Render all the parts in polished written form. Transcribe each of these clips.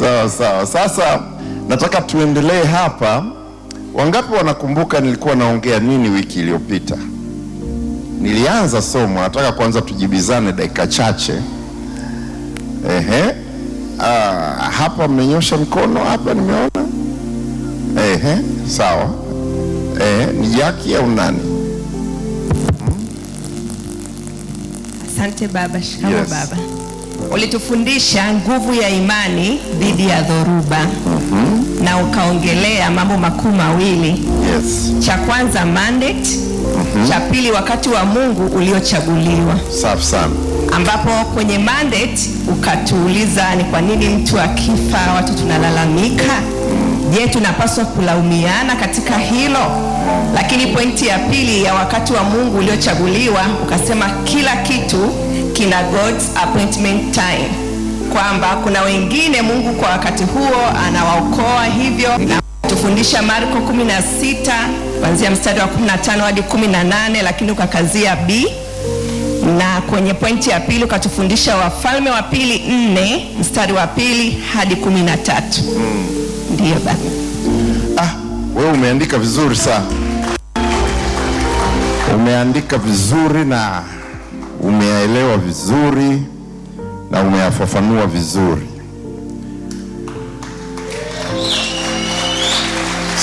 Sawa sawa. Sasa nataka tuendelee hapa. Wangapi wanakumbuka nilikuwa naongea nini wiki iliyopita? Nilianza somo, nataka kwanza tujibizane dakika chache. Ehe. Hapa mmenyosha mkono, hapa nimeona. Ehe, sawa. Ni Jackie au nani? Asante baba. Shikamoo. Yes. Baba. Ulitufundisha nguvu ya imani dhidi ya dhoruba na ukaongelea mambo makuu mawili. Cha kwanza mandate, cha pili wakati wa Mungu uliochaguliwa. Safi sana. Ambapo kwenye mandate ukatuuliza ni kwa nini mtu akifa watu tunalalamika? Je, tunapaswa kulaumiana katika hilo? Lakini pointi ya pili ya wakati wa Mungu uliochaguliwa ukasema kila kitu kina God's appointment time, kwamba kuna wengine Mungu kwa wakati huo anawaokoa hivyo, na tufundisha Marko 16 kuanzia mstari wa 15 hadi 18, lakini ukakazia B. Na kwenye pointi ya pili ukatufundisha Wafalme wa Pili 4 mstari wa 2 hadi 13. Ndiyo baba. Wewe umeandika vizuri sana. Umeandika vizuri na umeelewa vizuri na umeyafafanua vizuri.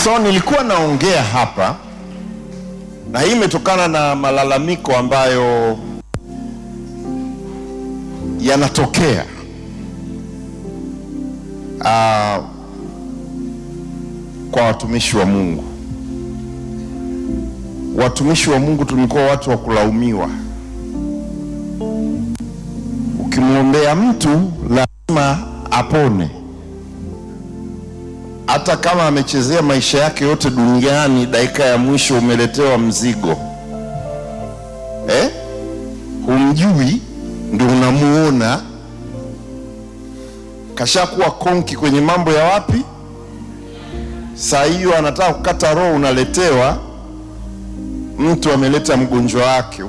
So nilikuwa naongea hapa na hii imetokana na malalamiko ambayo yanatokea kwa watumishi wa Mungu. Watumishi wa Mungu tumekuwa watu wa kulaumiwa. Ukimwombea mtu lazima apone, hata kama amechezea maisha yake yote duniani, dakika ya mwisho umeletewa mzigo. Humjui, ndio unamuona kashakuwa konki kwenye mambo ya wapi. Saa hiyo anataka kukata roho, unaletewa mtu ameleta mgonjwa wake,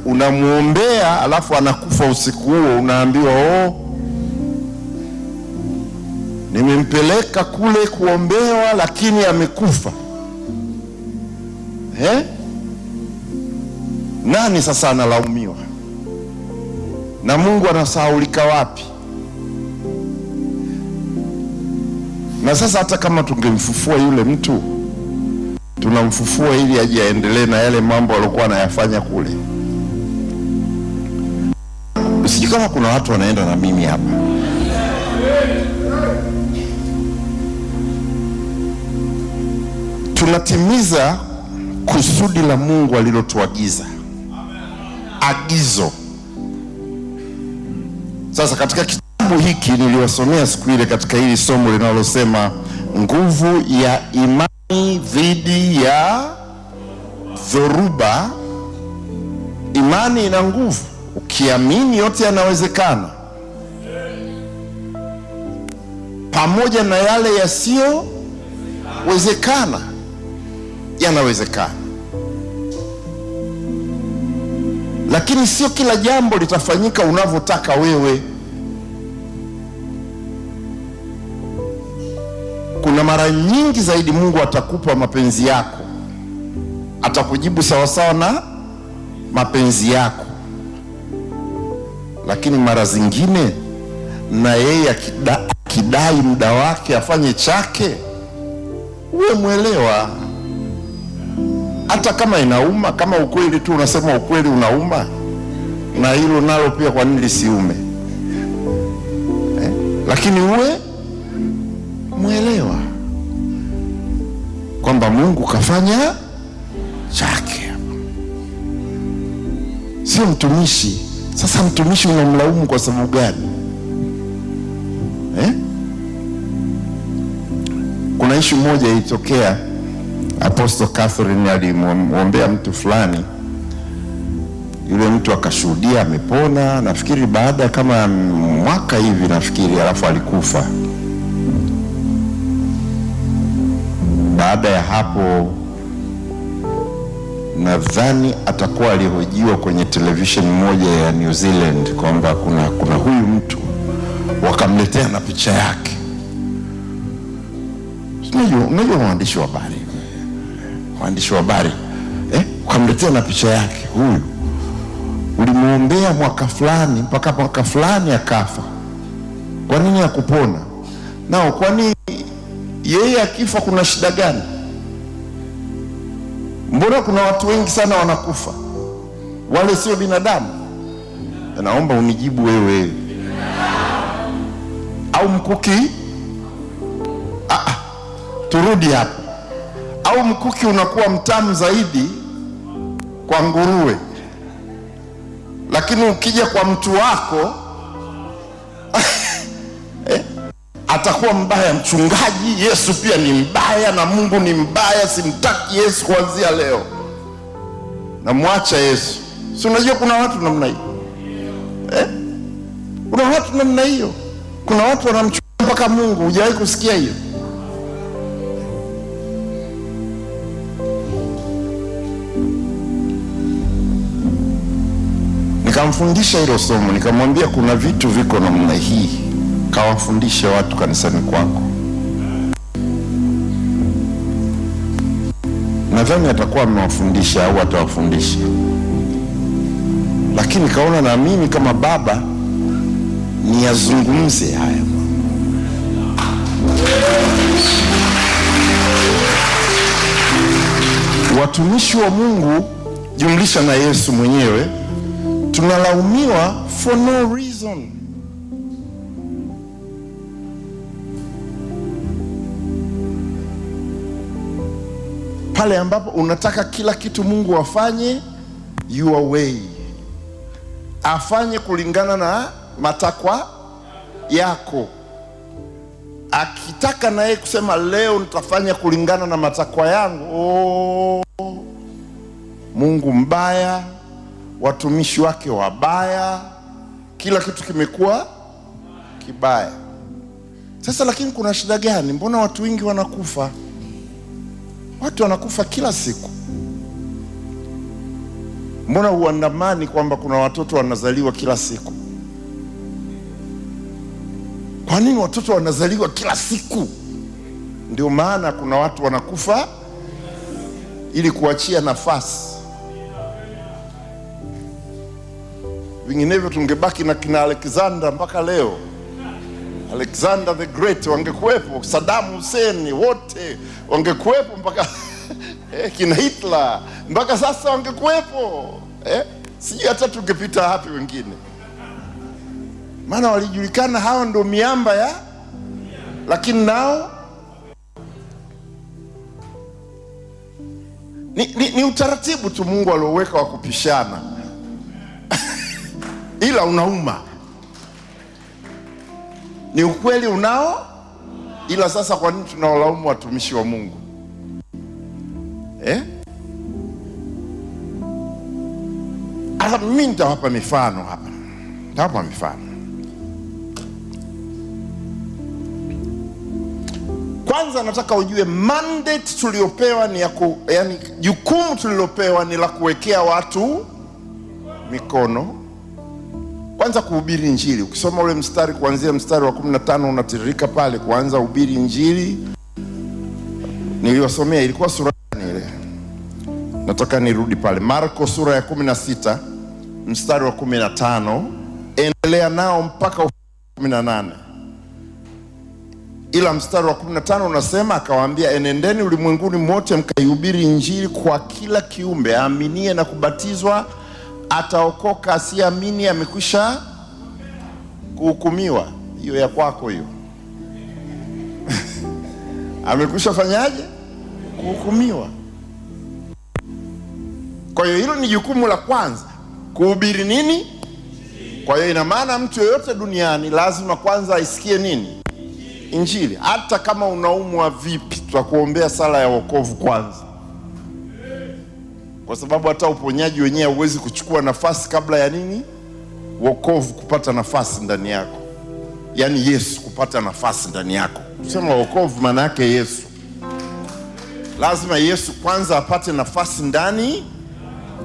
unamuombea alafu anakufa usiku huo, unaambiwa oh, nimempeleka kule kuombewa lakini amekufa. Nani sasa analaumiwa? Na Mungu anasahaulika wapi? Na sasa hata kama tungemfufua yule mtu, tunamfufua ili aje aendelee na yale mambo alikuwa anayafanya kule. Sijui kama kuna watu wanaenda na mimi hapa. Tunatimiza kusudi la Mungu alilotuagiza. Agizo. Sasa katika kitabu hiki niliwasomea siku ile katika hili somo linalosema nguvu ya imani dhidi ya dhoruba. Imani ina nguvu. Ukiamini yote yanawezekana, pamoja na yale yasiyowezekana yanawezekana. Lakini sio kila jambo litafanyika unavyotaka wewe. Kuna mara nyingi zaidi Mungu atakupa mapenzi yako, atakujibu sawasawa na mapenzi yako. Lakini mara zingine na yeye akidai muda wake afanye chake, uwe mwelewa. Hata kama inauma, kama ukweli tu unasema ukweli unauma, na hilo nalo pia kwa nini lisiume? Lakini uwe mwelewa kwamba Mungu kafanya chake, sio mtumishi. Sasa mtumishi unamlaumu kwa sababu gani? Kuna issue moja ilitokea, Apostle Catherine alimwombea mtu fulani, yule mtu akashuhudia amepona, nafikiri baada kama mwaka hivi nafikiri, alafu alikufa. Baada ya hapo nadhani atakuwa alihojiwa kwenye television moja ya New Zealand kwamba kuna huyu mtu Ukamletea na picha yake. Unajua waandishi wa habari. Waandishi wa habari. Ukamletea na picha yake huyu. Ulimuombea mwaka fulani mpaka mwaka fulani akafa. Kwa nini hakupona? Nao kwani yeye akifa kuna shida gani? Mbona kuna watu wengi sana wanakufa? Wale sio binadamu? Naomba unijibu wewe. Au mkuki? Turudi hapo. Au mkuki unakuwa mtamu zaidi kwa nguruwe, lakini ukija kwa mtu wako atakuwa mbaya. Mchungaji, Yesu pia ni mbaya na Mungu ni mbaya, simtaki Yesu kuanzia leo, namwacha Yesu. Si unajua kuna watu namna hiyo? Kuna watu namna hiyo. Kuna watu wanamchukia mpaka Mungu. Hujawahi kusikia hiyo? Nikamfundisha hilo somo, nikamwambia kuna vitu viko namna hii, kawafundishe watu kanisani kwako. Nadhani atakuwa amewafundisha au atawafundisha. Lakini kaona na mimi kama baba niyazungumze haya. Watumishi wa Mungu jumlisha na Yesu mwenyewe tunalaumiwa for no reason. Pale ambapo unataka kila kitu Mungu afanye your way, afanye kulingana na matakwa yako. Akitaka naye kusema leo nitafanya kulingana na matakwa yangu, oh, Mungu mbaya, watumishi wake wabaya, kila kitu kimekuwa kibaya. Sasa lakini kuna shida gani? Mbona watu wengi wanakufa? Watu wanakufa kila siku. Mbona huandamani kwamba kuna watoto wanazaliwa kila siku? Kwa nini watoto wanazaliwa kila siku? Ndio maana kuna watu wanakufa ili kuachia nafasi. Vinginevyo tungebaki na kina Alexander mpaka leo. Alexander the Great wangekuwepo, Saddam Hussein wote wangekuwepo mpaka kina Hitler mpaka sasa wangekuwepo. Sijui hata tungepita wapi wengine. Maana walijulikana hao ndio miamba ya, lakini nao ni utaratibu tu Mungu alioweka wa kupishana. Ila unauma. Ni ukweli unao, ila sasa kwa nini tunawalaumu watumishi wa Mungu? Asa mimi nitawapa mifano hapa. Nitawapa mifano. Kwanza nataka ujue mandate tuliopewa ni ya yani jukumu tulilopewa ni la kuwekea watu mikono. Kwanza kuhubiri Injili. Ukisoma ule mstari kuanzia mstari wa 15 unatiririka pale kuanza kuhubiri Injili. Niliwasomea ilikuwa sura gani ile? Nataka nirudi pale. Marko sura ya 16 mstari wa 15, endelea nao mpaka 18. Ila mstari wa 15 unasema, akawaambia, enendeni ulimwenguni mote mkaihubiri Injili kwa kila kiumbe, aaminie na kubatizwa ataokoka, asiamini amekwisha kuhukumiwa. Hiyo ya kwako hiyo. Amekwisha fanyaje? Kuhukumiwa. Kwa hiyo hilo ni jukumu la kwanza, kuhubiri nini? Kwa hiyo ina maana mtu yeyote duniani lazima kwanza aisikie nini? Injili. Hata kama unaumwa vipi, tutakuombea sala ya wokovu kwanza. Kwa sababu hata uponyaji wenyewe huwezi kuchukua nafasi kabla ya nini? Wokovu kupata nafasi ndani yako. Yaani Yesu kupata nafasi ndani yako. Kusema wokovu maana yake Yesu. Lazima Yesu kwanza apate nafasi ndani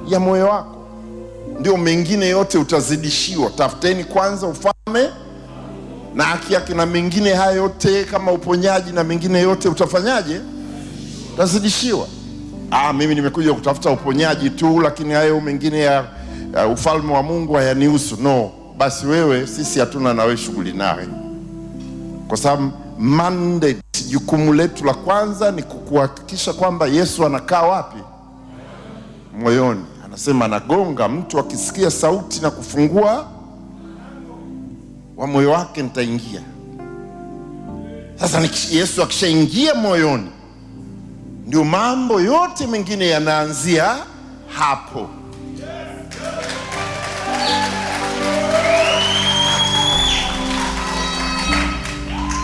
ya moyo wako. Ndio mengine yote utazidishiwa. Tafuteni kwanza ufalme Na haki yake na mengine hayo yote kama uponyaji na mengine yote utafanyaje? Utazidishiwa. Mimi nimekuja kutafuta uponyaji tu, lakini hayo mengine ya ufalme wa Mungu hayanihusu. No, basi wewe, sisi hatuna na wewe shughuli nawe. Kwa sababu mandate, jukumu letu la kwanza ni kuhakikisha kwamba Yesu anakaa wapi? Moyoni. Anasema anagonga, mtu akisikia sauti na kufungua wa moyo wake nitaingia. Sasa Yesu akishaingia moyoni, ndio mambo yote mengine yanaanzia hapo.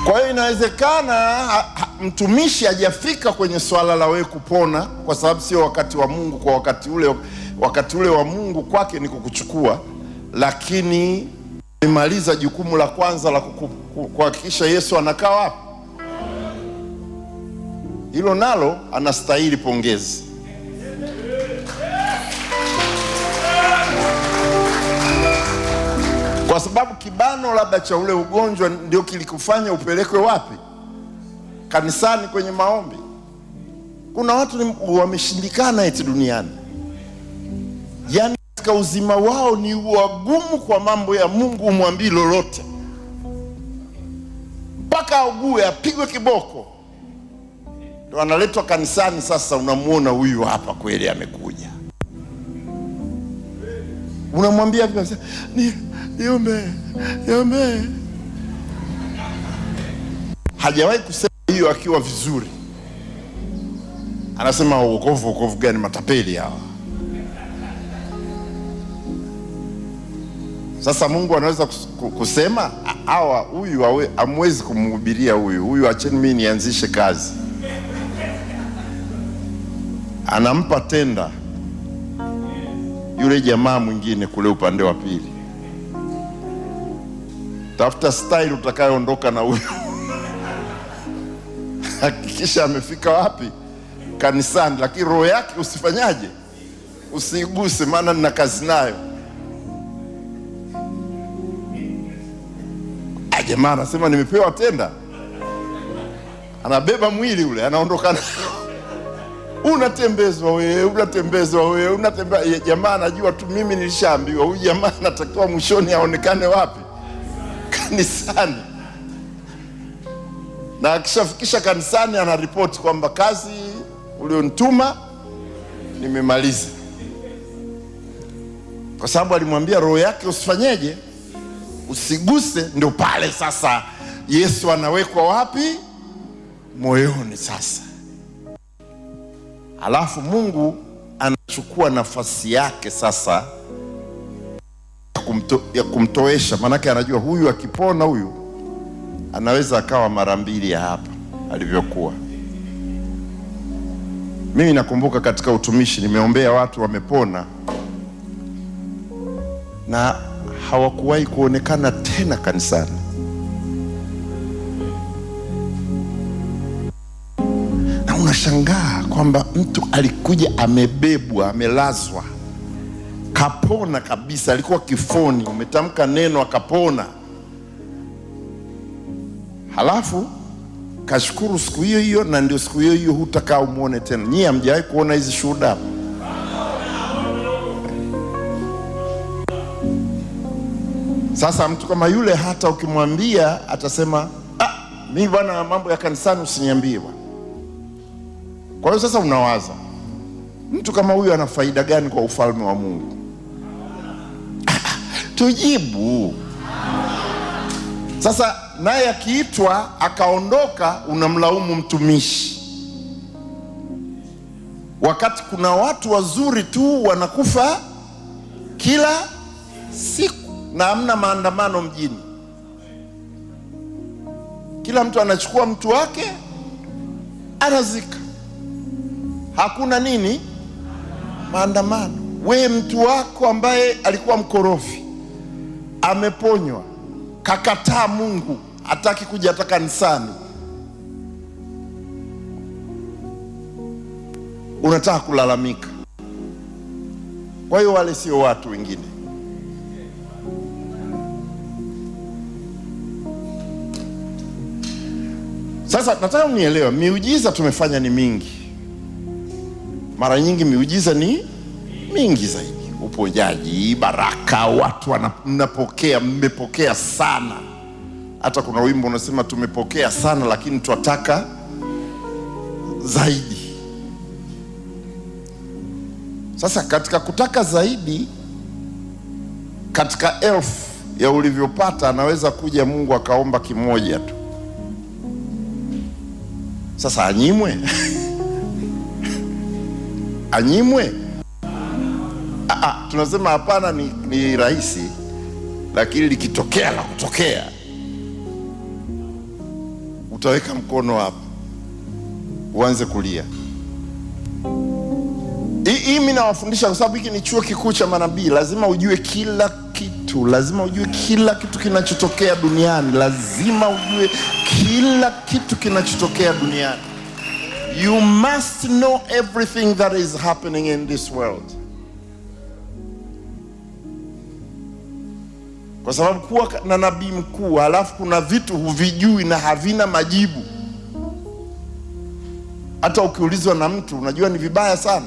Kwa hiyo inawezekana mtumishi hajafika kwenye swala la wewe kupona, kwa sababu sio wakati wa Mungu kwa wakati ule. Wakati ule wa Mungu kwake ni kukuchukua, lakini imaliza jukumu la kwanza la kuhakikisha Yesu anakaa wapi. Hilo nalo anastahili pongezi. Kwa sababu kibano labda cha ule ugonjwa ndio kilikufanya upelekwe wapi? Kanisani kwenye maombi. Kuna watu wameshindikana eti duniani. Yaani katika uzima wao ni wagumu kwa mambo ya Mungu, umwambii lolote. Mpaka augue apigwe kiboko ndio analetwa kanisani. Sasa unamuona huyu hapa kweli amekuja. Unamwambia niombe, niombe. Hajawahi kusema hiyo akiwa vizuri. Anasema wokovu, wokovu gani? Matapeli hawa. Sasa Mungu anaweza kusema hawa, huyu hamwezi kumhubiria huyu, huyu acheni mimi nianzishe kazi. Anampa tenda yule jamaa mwingine kule upande wa pili. Tafuta style utakayoondoka na huyu. Hakikisha amefika wapi? Kanisani. Lakini roho yake usifanyaje? Usiguse, maana nina kazi nayo. Jamaa anasema nimepewa tenda. Anabeba mwili ule, anaondoka. Unatembezwa wewe, unatembezwa wewe, unatembea. Jamaa anajua tu mimi nilishaambiwa huyu jamaa anatakiwa mwishoni aonekane wapi? Kanisani. Na akishafikisha kanisani anaripoti kwamba kazi ulionituma nimemaliza. Kwa sababu alimwambia roho yake usifanyeje? Usiguse. Ndio pale sasa Yesu anawekwa wapi? Moyoni sasa. Alafu Mungu anachukua nafasi yake sasa ya kumtoesha. Maanake anajua huyu akipona huyu anaweza akawa mara mbili ya hapa alivyokuwa. Mimi nakumbuka katika utumishi nimeombea watu wamepona na hawakuwahi kuonekana tena kanisani. Na unashangaa kwamba mtu alikuja amebebwa, amelazwa, kapona kabisa, alikuwa kifoni, umetamka neno akapona. Halafu kashukuru siku hiyo hiyo, na ndio siku hiyo hiyo hutakaa umuone tena. Nyie hamjawahi kuona hizi shuhuda? Sasa mtu kama yule hata ukimwambia atasema, mimi bwana mambo ya kanisani usiniambie bwana. Kwa hiyo sasa unawaza, mtu kama huyu ana faida gani kwa ufalme wa Mungu? Tujibu. Sasa naye akiitwa akaondoka, unamlaumu mtumishi. Wakati kuna watu wazuri tu wanakufa kila siku na hamna maandamano mjini. Kila mtu anachukua mtu wake anazika. Hakuna nini? Maandamano. We mtu wako ambaye alikuwa mkorofi ameponywa, kakataa Mungu, hataki kuja hata kanisani, unataka kulalamika. Kwa hiyo wale sio watu wengine. Sasa nataka mnielewe, miujiza tumefanya ni mingi. Mara nyingi miujiza ni mingi zaidi. Uponyaji, baraka, watu mnapokea, mmepokea sana. Hata kuna wimbo unasema tumepokea sana lakini twataka zaidi. Sasa katika kutaka zaidi, katika elfu ya ulivyopata, anaweza kuja Mungu akaomba kimoja tu. Sasa anyimwe? Anyimwe? Tunasema hapana, ni rahisi, lakini likitokea la kutokea, utaweka mkono hapa uanze kulia. Hii mimi nawafundisha kwa sababu hiki ni chuo kikuu cha manabii. Lazima ujue kila kitu, lazima ujue kila kitu kinachotokea duniani, lazima ujue kila kitu kinachotokea duniani. You must know everything that is happening in this world. Kwa sababu kuwa na nabii mkuu halafu kuna vitu huvijui na havina majibu. Hata ukiulizwa na mtu unajua ni vibaya sana.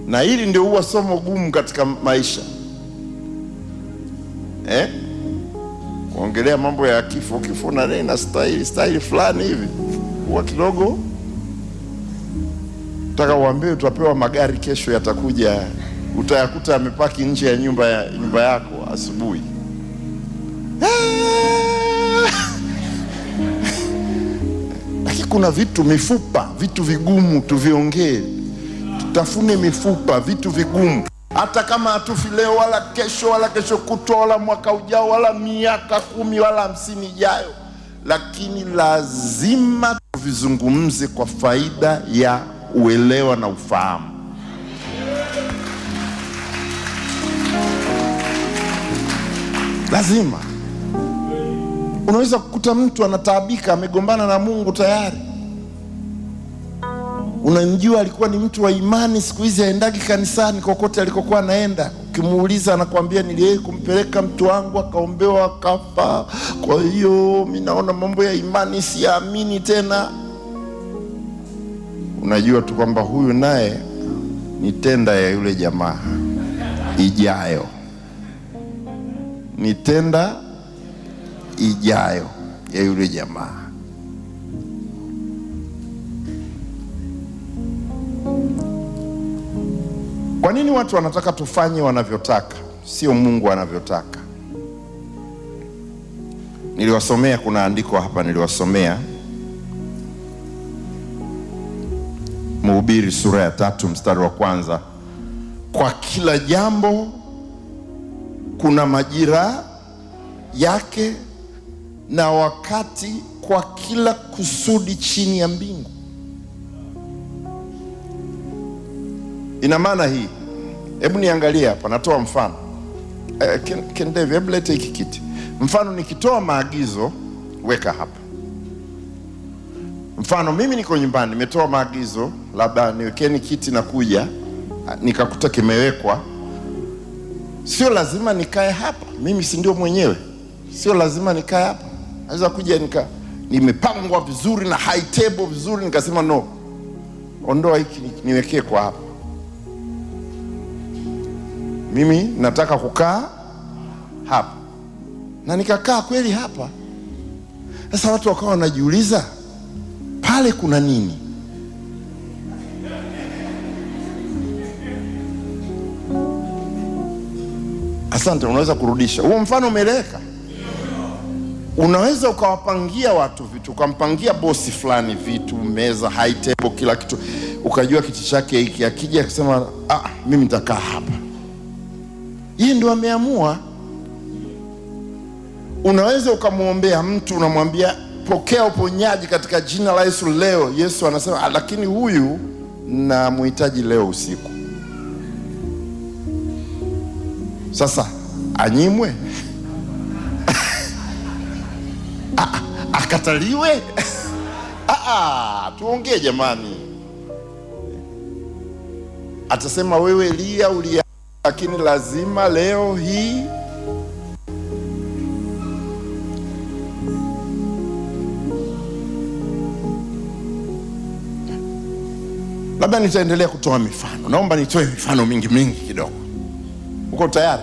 Na hili ndio huwa somo gumu katika maisha. Kuongelea mambo ya kifo, kifo na nini na style fulani hivi. Huwa kidogo nataka uambie utapewa magari kesho yatakuja, utayakuta yamepaki nje ya nyumba yako asubuhi. Lakini kuna vitu mifupa, vitu vigumu tuviongee. Tutafune mifupa, vitu vigumu. Hata kama hatufi leo wala kesho wala kesho kutwa wala mwaka ujao wala miaka 10 wala 50 ijayo, lakini lazima tuvizungumze kwa faida ya uelewa na ufahamu. Lazima. Unaweza kukuta mtu anataabika, amegombana na Mungu tayari. Unamjua alikuwa ni mtu wa imani, siku hizi haendagi kanisani kokote alikokuwa anaenda. Ukimuuliza anakuambia niliwahi kumpeleka mtu wangu akaombewa akafa, kwa hiyo mimi naona mambo ya imani siamini tena. Unajua tu kwamba huyu naye ni tenda ya yule jamaa ijayo. Ni tenda ijayo ya yule jamaa. Kwa nini watu wanataka tufanye wanavyotaka, sio Mungu anavyotaka? Niliwasomea, kuna andiko hapa niliwasomea, Mhubiri sura ya 3 mstari wa 1. Kwa kila jambo kuna majira yake na wakati kwa kila kusudi chini ya mbingu. Ina maana hii, hebu niangalie hapa, natoa mfano. Ken Devi, hebu lete hiki kiti. Mfano nikitoa maagizo, weka hapa. Mfano mimi niko nyumbani, nimetoa maagizo, labda niwekeni kiti na kuja, nikakuta kimewekwa. Sio lazima nikae hapa, mimi si ndio mwenyewe. Sio lazima nikae hapa. Naweza kuja nimepangwa vizuri na high table vizuri, nikasema no, ondoa hiki niwekee kwa hapa. Mimi nataka kukaa hapa. Na nikakaa kweli hapa. Sasa watu wakawa wanajiuliza pale kuna nini? Asante, unaweza kurudisha. Huo mfano umeeleweka? Unaweza ukawapangia watu vitu, ukampangia bosi fulani vitu, meza, high table, kila kitu. Ukajua kiti chake hiki, akija akisema mimi nitakaa hapa. Yeye ndio ameamua. Unaweza ukamuombea mtu, unamwambia pokea uponyaji katika jina la Yesu leo. Yesu anasema lakini huyu namhitaji leo usiku. Sasa anyimwe? Akataliwe? Tuongee jamani. Atasema wewe lia ulia, lakini lazima leo hii. Labda nitaendelea kutoa mifano. Naomba nitoe mifano mingi mingi kidogo. Uko tayari?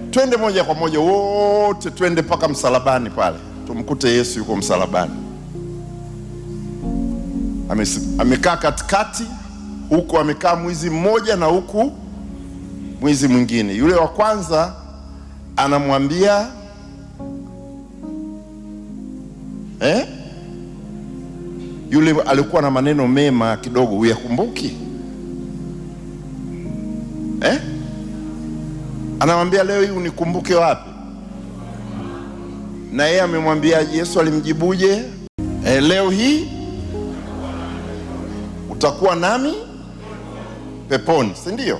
Twende moja kwa moja wote, twende mpaka msalabani pale. Tumkute Yesu yuko msalabani. Amekaa katikati, huku amekaa mwizi mmoja na huku mwizi mwingine. Yule wa kwanza anamwambia Yule alikuwa na maneno mema kidogo, huyakumbuki? Anamwambia leo hii unikumbuke wapi? Na yeye amemwambia, Yesu alimjibuje? Leo hii utakuwa nami peponi, si ndio?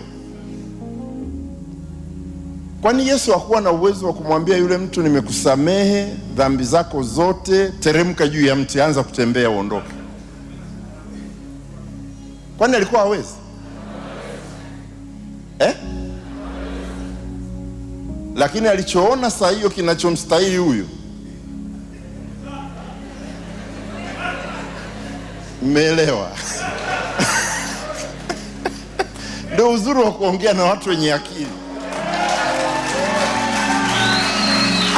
Kwani Yesu hakuwa na uwezo wa kumwambia yule mtu, nimekusamehe dhambi zako zote, teremka juu ya mti, anza kutembea uondoke? Kwani alikuwa hawezi? Lakini alichoona saa hiyo kinachomstahili huyu, mmeelewa? Ndio uzuri wa kuongea na watu wenye akili.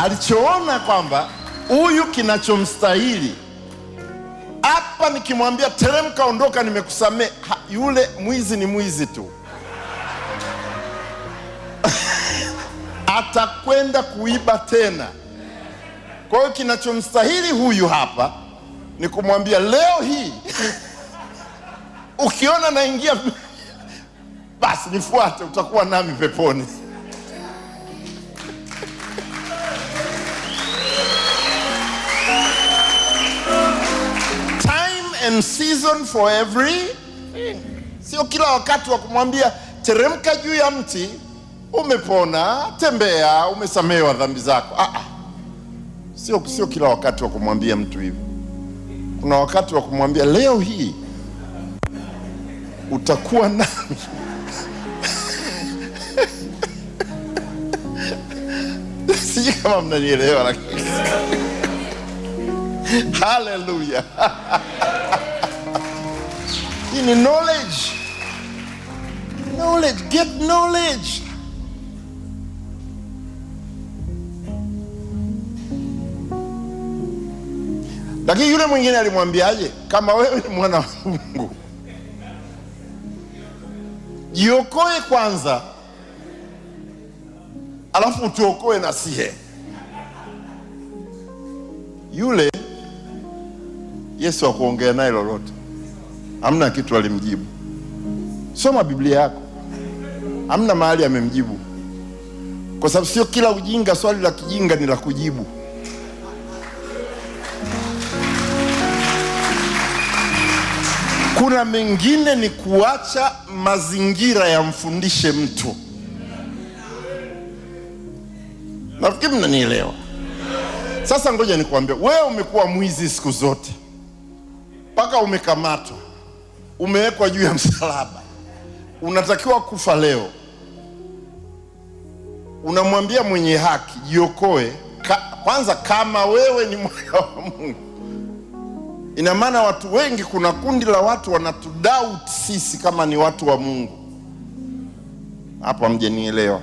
Alichoona kwamba huyu kinachomstahili hapa, nikimwambia teremka ondoka, nimekusamehe, yule mwizi ni mwizi tu. Atakwenda kuiba tena. Kwa hiyo kinachomstahili huyu hapa ni kumwambia leo hii ukiona naingia basi nifuate, utakuwa nami peponi. Time and season for every thing. Sio kila wakati wa kumwambia teremka juu ya mti, umepona, tembea, umesamehewa dhambi zako. Sio kila wakati wa kumwambia mtu hivyo. Kuna wakati wa kumwambia leo hii utakuwa nami. Sijui kama mnanielewa lakini. Hallelujah. Hii ni knowledge. Knowledge, get knowledge. Lakini yule mwingine alimwambiaje? Kama wewe ni mwana wa Mungu, jiokoe kwanza, alafu tuokoe na sie. Yule Yesu hakuongea naye lolote. Hamna kitu alimjibu. Soma Biblia yako. Hamna mahali amemjibu. Kwa sababu sio kila ujinga, swali la kijinga ni la kujibu. Kuna mengine ni kuacha mazingira yamfundishe mtu. Nafikiri mnanielewa. Sasa ngoja nikwambie, wewe umekuwa mwizi siku zote mpaka umekamatwa, umewekwa juu ya msalaba, unatakiwa kufa leo. Unamwambia mwenye haki jiokoe kwanza, kama wewe ni mwana wa Mungu. Ina maana watu wengi, kuna kundi la watu wanatudoubt sisi kama ni watu wa Mungu. Hapo hamjanielewa.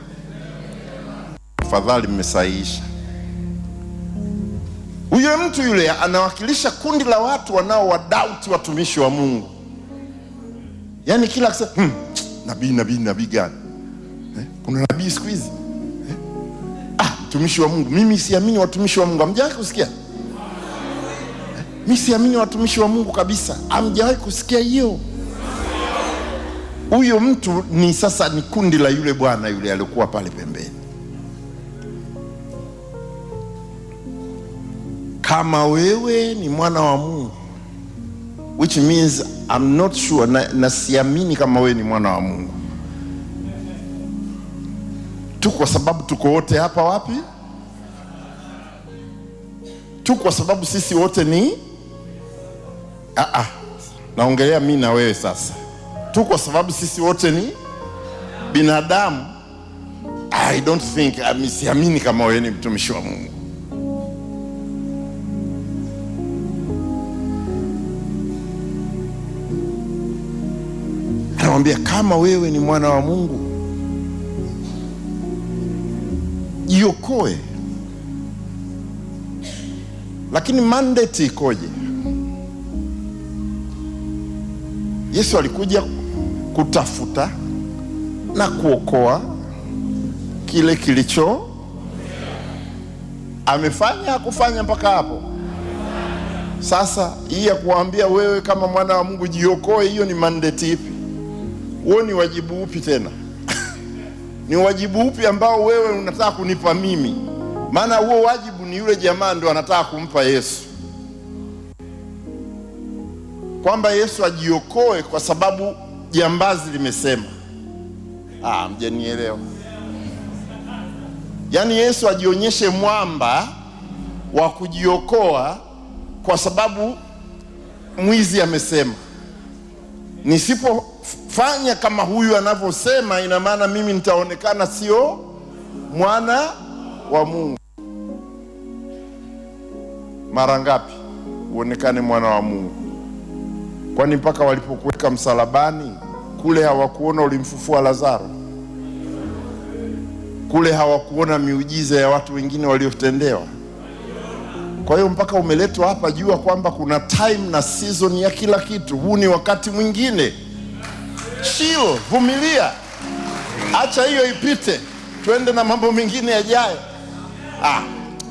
Afadhali mmesahihisha. Huyo mtu yule anawakilisha kundi la watu wanaowadoubt watumishi wa Mungu. Yaani kila akisema, nabii nabii nabii gani? Kuna nabii siku hizi? Mtumishi wa Mungu. Mimi siamini watumishi wa Mungu. Hamjawahi kusikia? Mimi siamini watumishi wa Mungu kabisa. Hamjawahi kusikia hiyo? Huyo mtu ni sasa ni kundi la yule bwana yule alikuwa pale pembeni. Kama wewe ni mwana wa Mungu, which means I'm not sure, na siamini kama wewe ni mwana wa Mungu tu kwa sababu tuko wote hapa wapi? Tu kwa sababu sisi wote ni naongelea mimi na wewe sasa. Tu kwa sababu sisi wote ni binadamu, I don't think, siamini kama wewe ni mtumishi wa Mungu. Anamwambia kama wewe ni mwana wa Mungu jiokoe. Lakini mandate ikoje? Yesu alikuja kutafuta na kuokoa kile kilicho. Amefanya hakufanya mpaka hapo? Sasa hii ya kuambia wewe kama mwana wa Mungu jiokoe, hiyo ni mandate ipi? Huo ni wajibu upi tena? Ni wajibu upi ambao wewe unataka kunipa mimi? Maana huo wajibu ni yule jamaa ndo anataka kumpa Yesu, kwamba Yesu ajiokoe kwa sababu jambazi limesema. Mjanielewa? Yaani Yesu ajionyeshe mwamba wa kujiokoa kwa sababu mwizi amesema. Nisipofanya kama huyu anavyosema, ina maana mimi nitaonekana sio mwana wa Mungu. Mara ngapi uonekane mwana wa Mungu? Kwani mpaka walipokuweka msalabani kule hawakuona ulimfufua Lazaro? Kule hawakuona miujiza ya watu wengine waliotendewa? Kwa hiyo mpaka umeletwa hapa, jua kwamba kuna time na season ya kila kitu. Huu ni wakati mwingine. Chill, vumilia, acha hiyo ipite, twende na mambo mengine yajayo.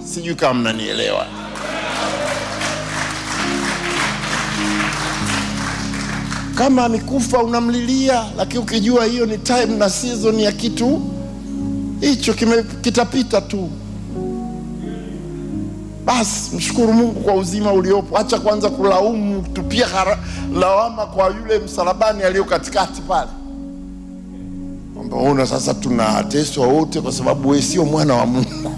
Sijui kama mnanielewa. Kama amekufa unamlilia, lakini ukijua hiyo ni time na season ya kitu hicho, kitapita tu. Basi mshukuru Mungu kwa uzima uliopo. Acha kwanza kulaumu, tupia lawama kwa yule msalabani aliyo katikati pale, kwamba ona sasa tunateswa wote kwa sababu wewe sio mwana wa Mungu.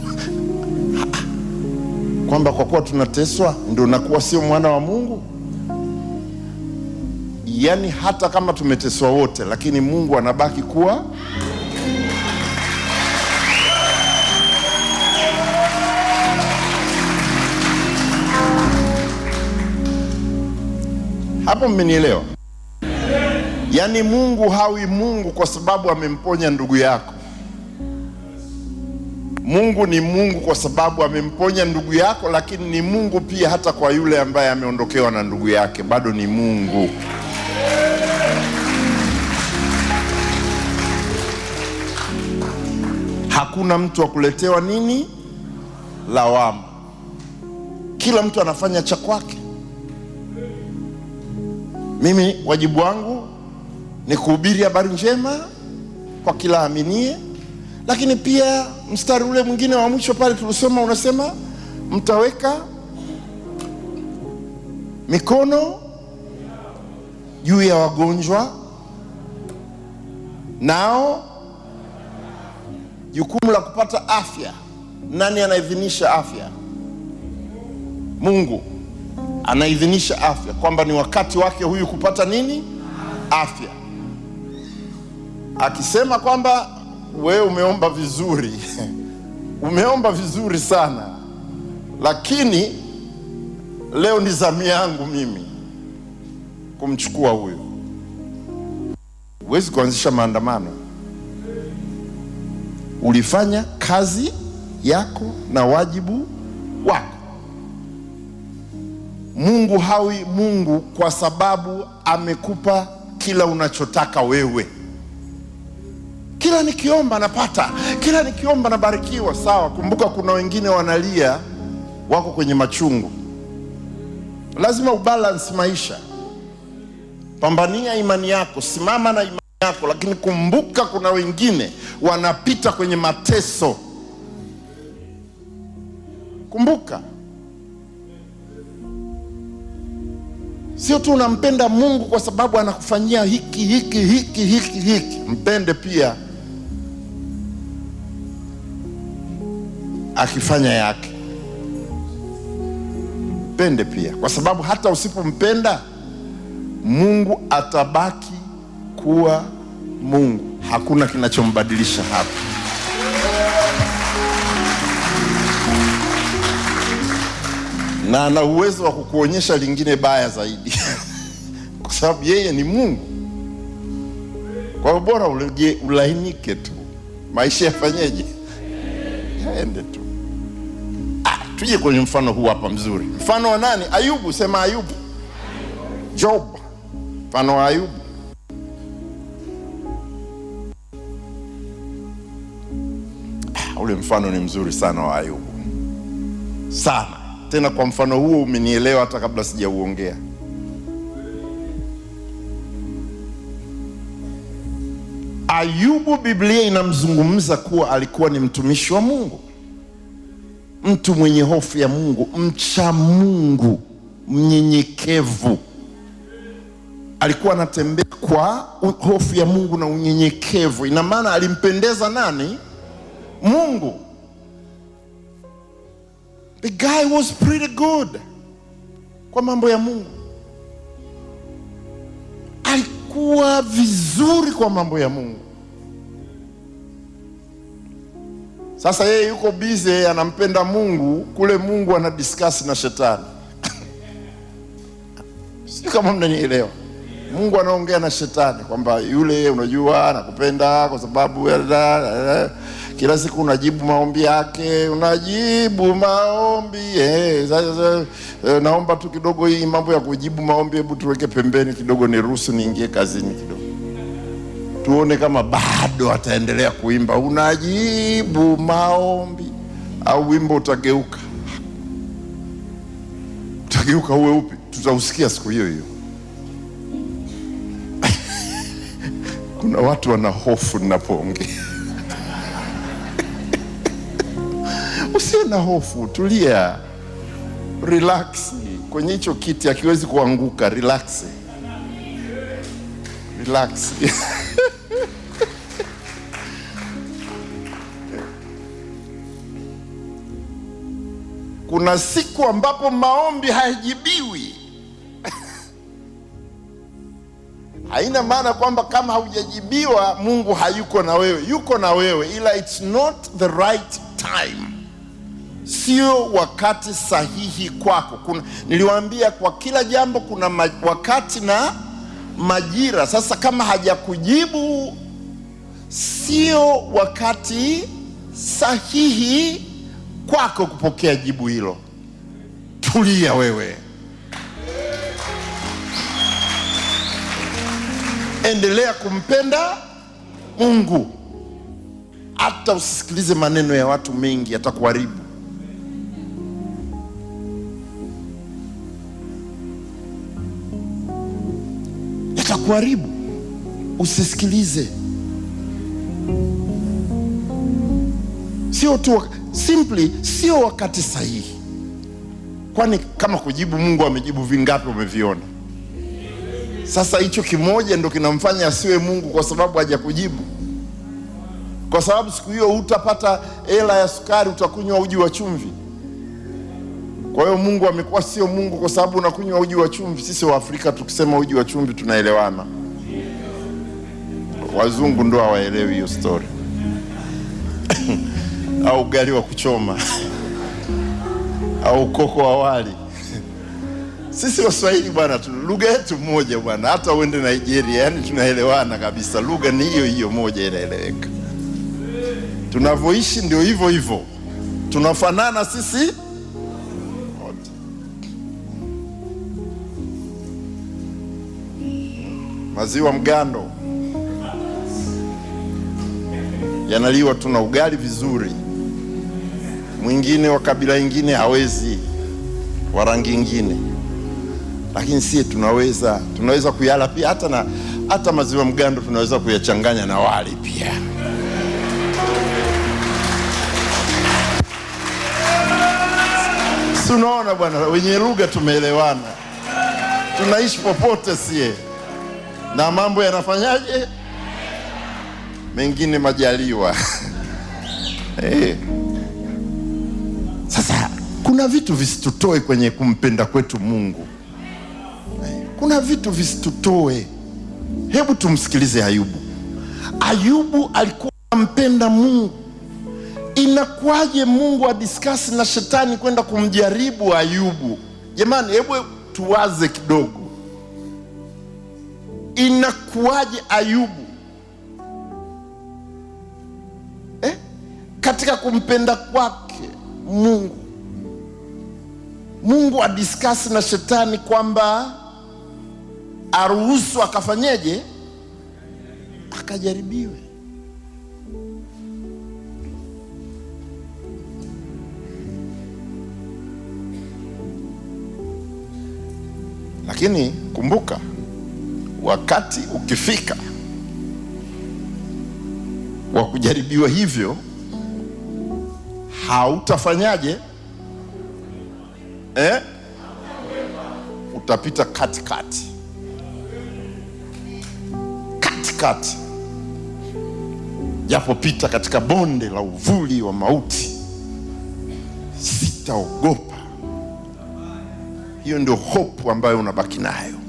Kwamba kwa kuwa tunateswa ndio nakuwa sio mwana wa Mungu? Yaani hata kama tumeteswa wote, lakini Mungu anabaki kuwa. Hapo mmenielewa? Yaani Mungu hawi Mungu kwa sababu amemponya ndugu yako. Mungu ni Mungu kwa sababu amemponya ndugu yako, lakini ni Mungu pia hata kwa yule ambaye ameondokewa na ndugu yake, bado ni Mungu. Hakuna mtu wa kuletewa nini? Lawama. Kila mtu anafanya cha kwake. Mimi wajibu wangu ni kuhubiri habari njema kwa kila aminie, lakini pia mstari ule mwingine wa mwisho pale tulisoma unasema mtaweka mikono juu ya wagonjwa nao. Jukumu la kupata afya, nani anaidhinisha afya? Mungu anaidhinisha afya, kwamba ni wakati wake huyu kupata nini? Afya. Akisema kwamba wewe umeomba vizuri umeomba vizuri sana, lakini leo ni zamu yangu mimi kumchukua huyu, huwezi kuanzisha maandamano. Ulifanya kazi yako na wajibu wako. Mungu hawi Mungu kwa sababu amekupa kila unachotaka wewe. Kila nikiomba napata, kila nikiomba nabarikiwa. Sawa, kumbuka kuna wengine wanalia, wako kwenye machungu. Lazima ubalance maisha. Pambania imani yako, simama na imani yako, lakini kumbuka kuna wengine wanapita kwenye mateso. Kumbuka, sio tu unampenda Mungu kwa sababu anakufanyia hiki hiki hiki hiki hiki, mpende pia akifanya yake. Mpende pia, kwa sababu hata usipompenda Mungu atabaki kuwa Mungu. Hakuna kinachombadilisha hapa. Na ana uwezo wa kukuonyesha lingine baya zaidi kwa sababu yeye ni Mungu. Kwa hiyo bora ulainike tu, maisha yafanyeje? Yaende tu. Tuje kwenye mfano huu hapa mzuri. Mfano wa nani? Ayubu. Sema Ayubu. Job. Mfano wa Ayubu. Ule mfano ni mzuri sana wa Ayubu. Sana. Tena kwa mfano huo umenielewa hata kabla sijauongea. Ayubu, Biblia inamzungumza kuwa alikuwa ni mtumishi wa Mungu, mtu mwenye hofu ya Mungu, mcha Mungu, mnyenyekevu. Alikuwa anatembea kwa hofu ya Mungu na unyenyekevu. Ina maana alimpendeza nani? Mungu. The guy was pretty good kwa mambo ya Mungu. Alikuwa vizuri kwa mambo ya Mungu. Sasa yeye yuko busy anampenda Mungu, kule Mungu anadiscuss na shetani. Sio kama mnanielewa. Mungu anaongea na shetani kwamba yule, unajua anakupenda kwa sababu kila siku unajibu maombi yake, unajibu maombi. Sasa naomba tu kidogo hii mambo ya kujibu maombi hebu tuweke pembeni kidogo, niruhusu niingie kazini kidogo. Tuone kama bado ataendelea kuimba unajibu maombi au wimbo utageuka. Utageuka uwe upi? Tutausikia siku hiyo hiyo. Kuna watu wana hofu ninapoongea. Usiwe na hofu, tulia. Relax. Kwenye hicho kiti hakiwezi kuanguka, relax. Relax. Kuna siku ambapo maombi hayajibiwi. Haina maana kwamba kama haujajibiwa Mungu hayuko na wewe. Yuko na wewe, ila it's not the right time. Sio wakati sahihi kwako. Niliwaambia kwa kila jambo kuna wakati na majira. Sasa kama hajakujibu, sio wakati sahihi kwako kupokea jibu hilo. Tulia wewe. Endelea kumpenda Mungu. Hata usisikilize maneno ya watu mengi, yatakuharibu. Yatakuharibu. Usisikilize. Sio tu simply, sio wakati sahihi. Kwani kama kujibu Mungu amejibu vingapi umeviona? Sasa hicho kimoja ndo kinamfanya asiwe Mungu kwa sababu hajakujibu. Kwa sababu siku hiyo hutapata hela ya sukari, utakunywa uji wa chumvi. Kwa hiyo Mungu amekuwa sio Mungu kwa sababu unakunywa uji wa chumvi. Sisi wa Afrika tukisema uji wa chumvi tunaelewana. Wazungu ndo hawaelewi hiyo story. Au ugali wa kuchoma. Au koko wa wali. Sisi Waswahili bwana, lugha yetu moja bwana. Hata uende Nigeria, yani tunaelewana kabisa. Lugha ni hiyo hiyo moja, inaeleweka. Tunavyoishi ndio hivyo hivyo. Tunafanana sisi wote. Maziwa mgando yanaliwa tu na ugali vizuri. Mwingine wa kabila ingine hawezi, wa rangi ingine. Lakini sisi tunaweza kuyala pia, hata maziwa mgando tunaweza kuyachanganya na wali pia. Si unaona bwana, wenye lugha tumeelewana. Tunaishi popote sie. Na mambo yanafanyaje? Mengine majaliwa. Sasa kuna vitu visitutoe kwenye kumpenda kwetu Mungu. Kuna vitu visitutoe. Hebu tumsikilize Ayubu. Ayubu alikuwa anampenda Mungu. Inakuwaje Mungu adiscuss na shetani kwenda kumjaribu Ayubu? Jamani, hebu tuwaze kidogo. Inakuwaje Ayubu Katika kumpenda kwake Mungu, Mungu adiskasi na shetani kwamba aruhusu akafanyeje? Akajaribiwe. Lakini kumbuka, wakati ukifika wa kujaribiwa hivyo, hautafanyaje? Utapita katikati. Katikati. Japo pita katika bonde la uvuli wa mauti, sitaogopa. Hiyo ndio hope ambayo unabaki nayo.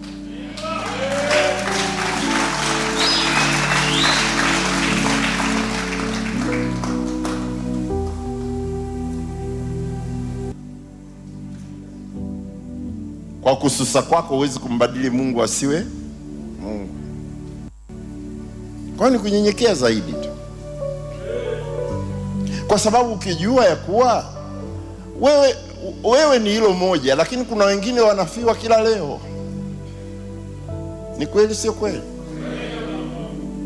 Kwa kususa kwako huwezi kumbadili Mungu asiwe Mungu. Kwa ni kunyenyekea zaidi tu. Kwa sababu ukijua ya kuwa wewe ni hilo moja, lakini kuna wengine wanafiwa kila leo. Ni kweli sio kweli?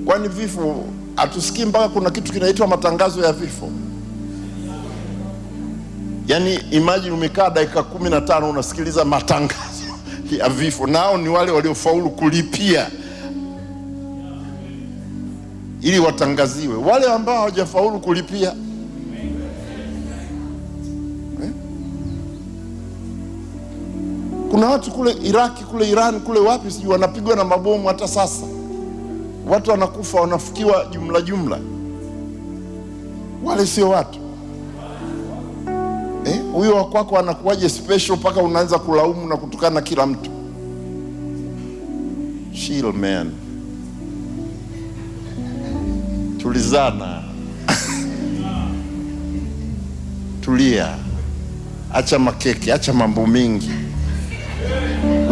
Kwani vifo hatusikii mpaka kuna kitu kinaitwa matangazo ya vifo? Yaani imagine umekaa dakika 15 unasikiliza matangazo ya vifo. Nao ni wale waliofaulu kulipia ili watangaziwe. Wale ambao hawajafaulu kulipia, Kuna watu kule Iraki, kule Iran, kule wapi sijui wanapigwa na mabomu hata sasa. Watu wanakufa, wanafukiwa jumla jumla. Wale sio watu. Huyo wa kwako anakuwaje special mpaka unaanza kulaumu na kutukana kila mtu? Chill man. Tulizana. Tulia. Acha makeke, acha mambo mengi.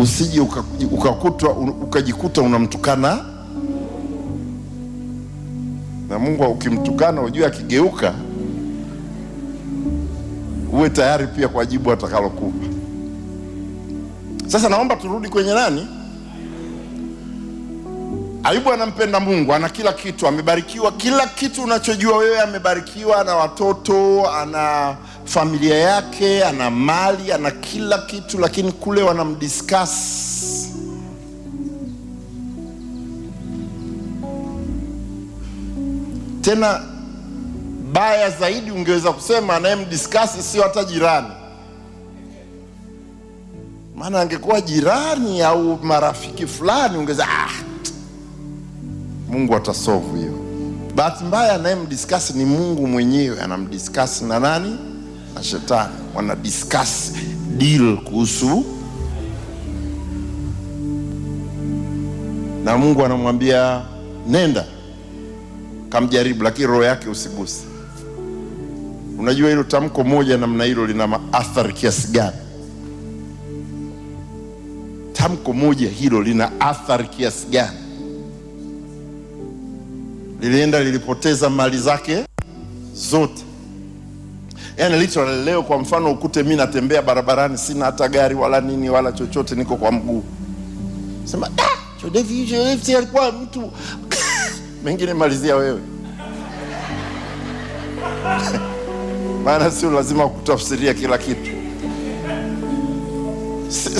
Usije ukajikuta unamtukana. Na Mungu ukimtukana ujue akigeuka uwe tayari pia kwa jibu atakalokupa. Sasa naomba turudi kwenye nani? Ayubu anampenda Mungu, ana kila kitu, amebarikiwa kila kitu unachojua wewe, amebarikiwa, ana watoto, ana familia yake, ana mali, ana kila kitu, lakini kule wanamdiscuss. Tena baya zaidi ungeweza kusema anayemdiscuss sio hata jirani. Maana angekuwa jirani au marafiki fulani ungeweza Mungu atasolve hiyo. Bahati mbaya anayemdiscuss ni Mungu mwenyewe, anamdiscuss na nani? Na shetani. Wana discuss deal kuhusu, na Mungu anamwambia nenda kamjaribu, lakini roho yake usiguse. Unajua hilo tamko moja namna hilo lina athari kiasi gani? Tamko moja hilo lina athari kiasi gani? Lilienda lilipoteza mali zake zote. Yaani literally leo kwa mfano ukute mimi natembea barabarani sina hata gari wala nini wala chochote, niko kwa mguu. Sema Jodevi alikuwa mtu mengine malizia wewe. Maana sio lazima kutafsiria kila kitu.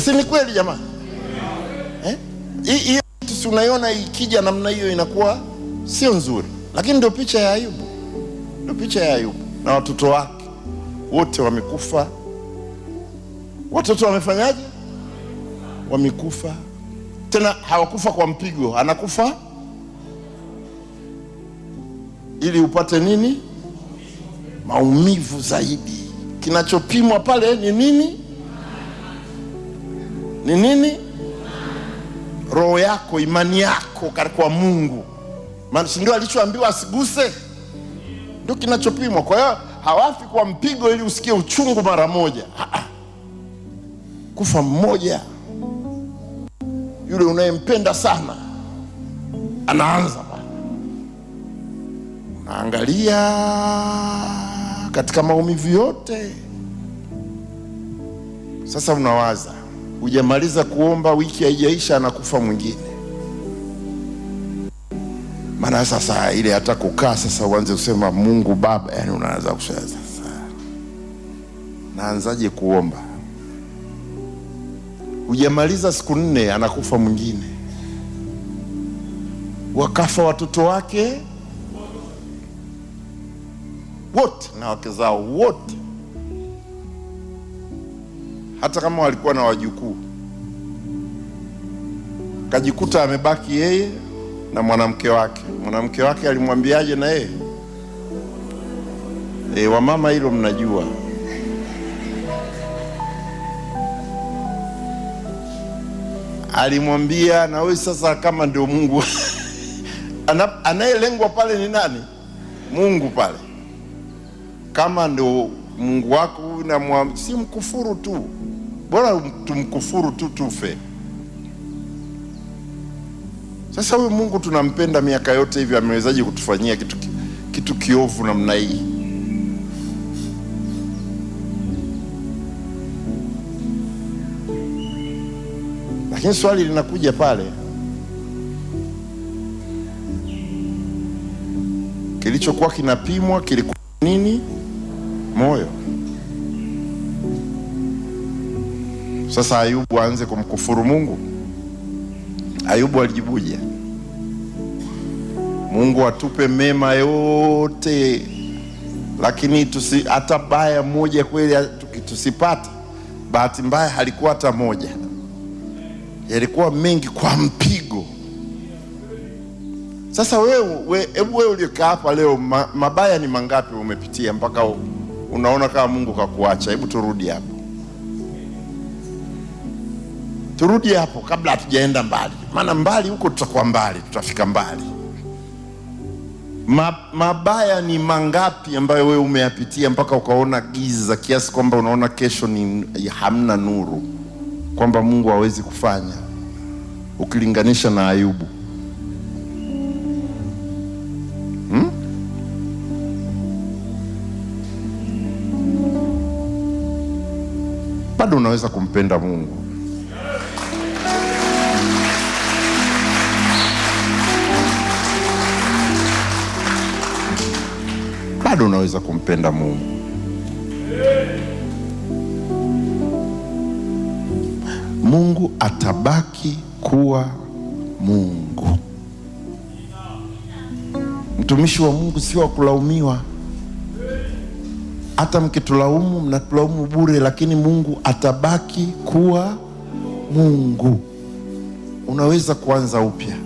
Si ni kweli jamani? Hiyo si unaiona ikija namna hiyo inakuwa sio nzuri. Lakini ndio picha ya Ayubu. Ndio picha ya Ayubu na watoto wake wote wamekufa. Watoto wamefanyaje? Wamekufa. Tena hawakufa kwa mpigo, anakufa ili upate nini? Maumivu zaidi. Kinachopimwa pale ni nini? Ni nini? Roho yako, imani yako kwa Mungu. Maana si ndio alichoambiwa asiguse? Ndio kinachopimwa. Kwa hiyo hawafi kwa mpigo ili usikie uchungu mara moja. Kufa mmoja, yule unayempenda sana, anaanza pale. Unaangalia Katika maumivu yote sasa unawaza, hujamaliza kuomba, wiki haijaisha, anakufa mwingine. Maana sasa ile hata kukaa sasa uanze kusema Mungu Baba, yani unaanza kusema sasa naanzaje kuomba? Hujamaliza siku 4 anakufa mwingine. Wakafa watoto wake wote na wake zao wote, hata kama walikuwa na wajukuu. Kajikuta amebaki yeye na mwanamke wake. Mwanamke wake alimwambiaje na yeye? Wamama hilo mnajua. Alimwambia na wewe sasa kama ndio Mungu. Anayelengwa pale ni nani? Mungu pale. Kama ndio Mungu wako na si mkufuru tu. Bora tumkufuru tu tufe. Sasa huyu Mungu tunampenda miaka yote hivi, amewezaje kutufanyia kitu kiovu namna hii? Lakini swali linakuja pale, kilichokuwa kinapimwa kilikuwa nini? Moyo. Sasa Ayubu aanze kumkufuru Mungu? Ayubu alijibuje? Mungu atupe mema yote, lakini hata baya moja kweli tusipate. Bahati mbaya halikuwa hata moja, yalikuwa mengi kwa mpigo. Sasa wewe hebu wewe uliyekaa hapa leo, mabaya ni mangapi umepitia mpaka unaona kama Mungu kakuacha? Hebu turudi hapo. Turudi hapo kabla hatujaenda mbali. Maana mbali huko tutakuwa mbali, tutafika mbali. Mabaya ni mangapi ambayo wewe umeyapitia mpaka ukaona giza kiasi kwamba unaona kesho ni hamna nuru, kwamba Mungu hawezi kufanya, ukilinganisha na Ayubu? Bado unaweza kumpenda Mungu. Bado unaweza kumpenda Mungu. Mungu atabaki kuwa Mungu. Mtumishi wa Mungu si wa kulaumiwa. Hata mkitulaumu mnatulaumu bure, lakini Mungu atabaki kuwa Mungu. Unaweza kuanza upya.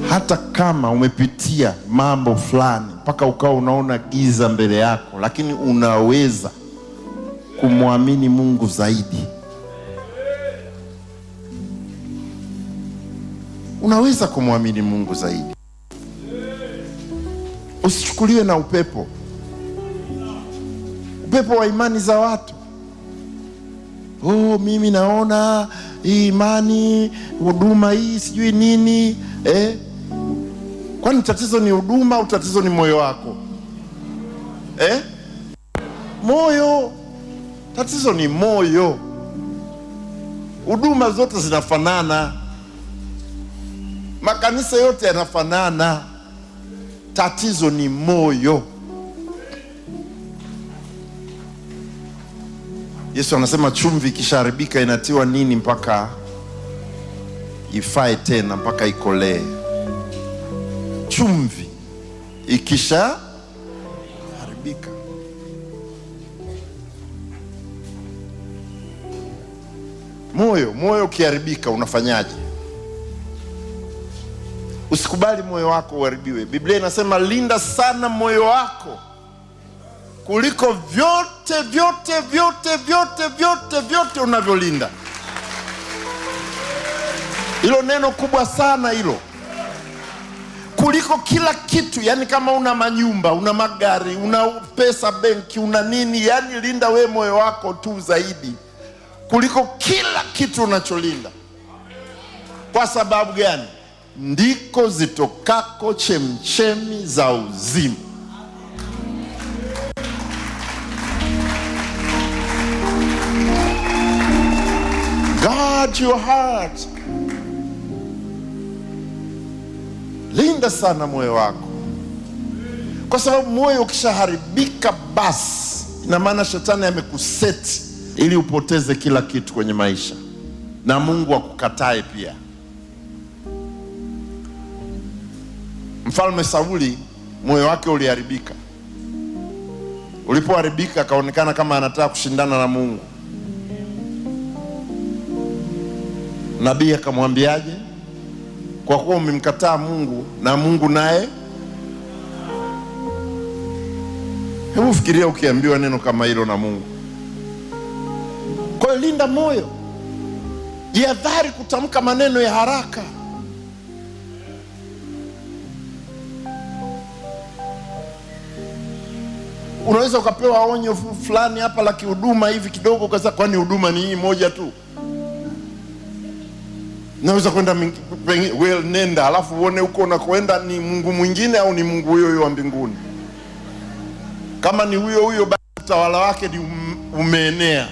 Hata kama umepitia mambo fulani mpaka ukawa unaona giza mbele yako, lakini unaweza kumwamini Mungu zaidi. Unaweza kumwamini Mungu zaidi. Usichukuliwe na upepo. Upepo wa imani za watu. Oh, mimi naona hii imani, huduma hii sijui nini. Kwani tatizo ni huduma au tatizo ni moyo wako? Moyo. Tatizo ni moyo. Huduma zote zinafanana. Makanisa yote yanafanana. Tatizo ni moyo. Yesu anasema chumvi ikishaharibika inatiwa nini mpaka ifae tena, mpaka ikolee? Chumvi ikishaharibika. Moyo ukiharibika unafanyaje? Usikubali moyo wako uharibiwe. Biblia inasema linda sana moyo wako kuliko vyote vyote vyote vyote vyote vyote unavyolinda. Hilo neno kubwa sana hilo. Kuliko kila kitu. Yani kama una manyumba, una magari, una pesa benki, una nini, yani linda we moyo wako tu zaidi kuliko kila kitu unacholinda. Kwa sababu gani? Ndiko zitokako chemchemi za uzima. your heart. Linda sana moyo wako, kwa sababu moyo ukishaharibika, basi ina maana shetani amekuseti ili upoteze kila kitu kwenye maisha, na Mungu akukatae pia. Mfalme Sauli moyo wake uliharibika. Ulipoharibika akaonekana kama anataka kushindana na Mungu. Nabii akamwambiaje? Kwa kuwa umemkataa Mungu na Mungu naye. Hebu fikiria ukiambiwa neno kama hilo na Mungu. Kwa hiyo linda moyo, jihadhari kutamka maneno ya haraka. Unaweza ukapewa onyo fulani hapa la kihuduma hivi kidogo, ukasema kwani huduma ni hii moja tu? Naweza kwenda well, nenda alafu uone huko unakoenda ni Mungu mwingine au ni Mungu huyo huyo wa mbinguni. Kama ni huyo huyo, basi utawala wake ni umeenea.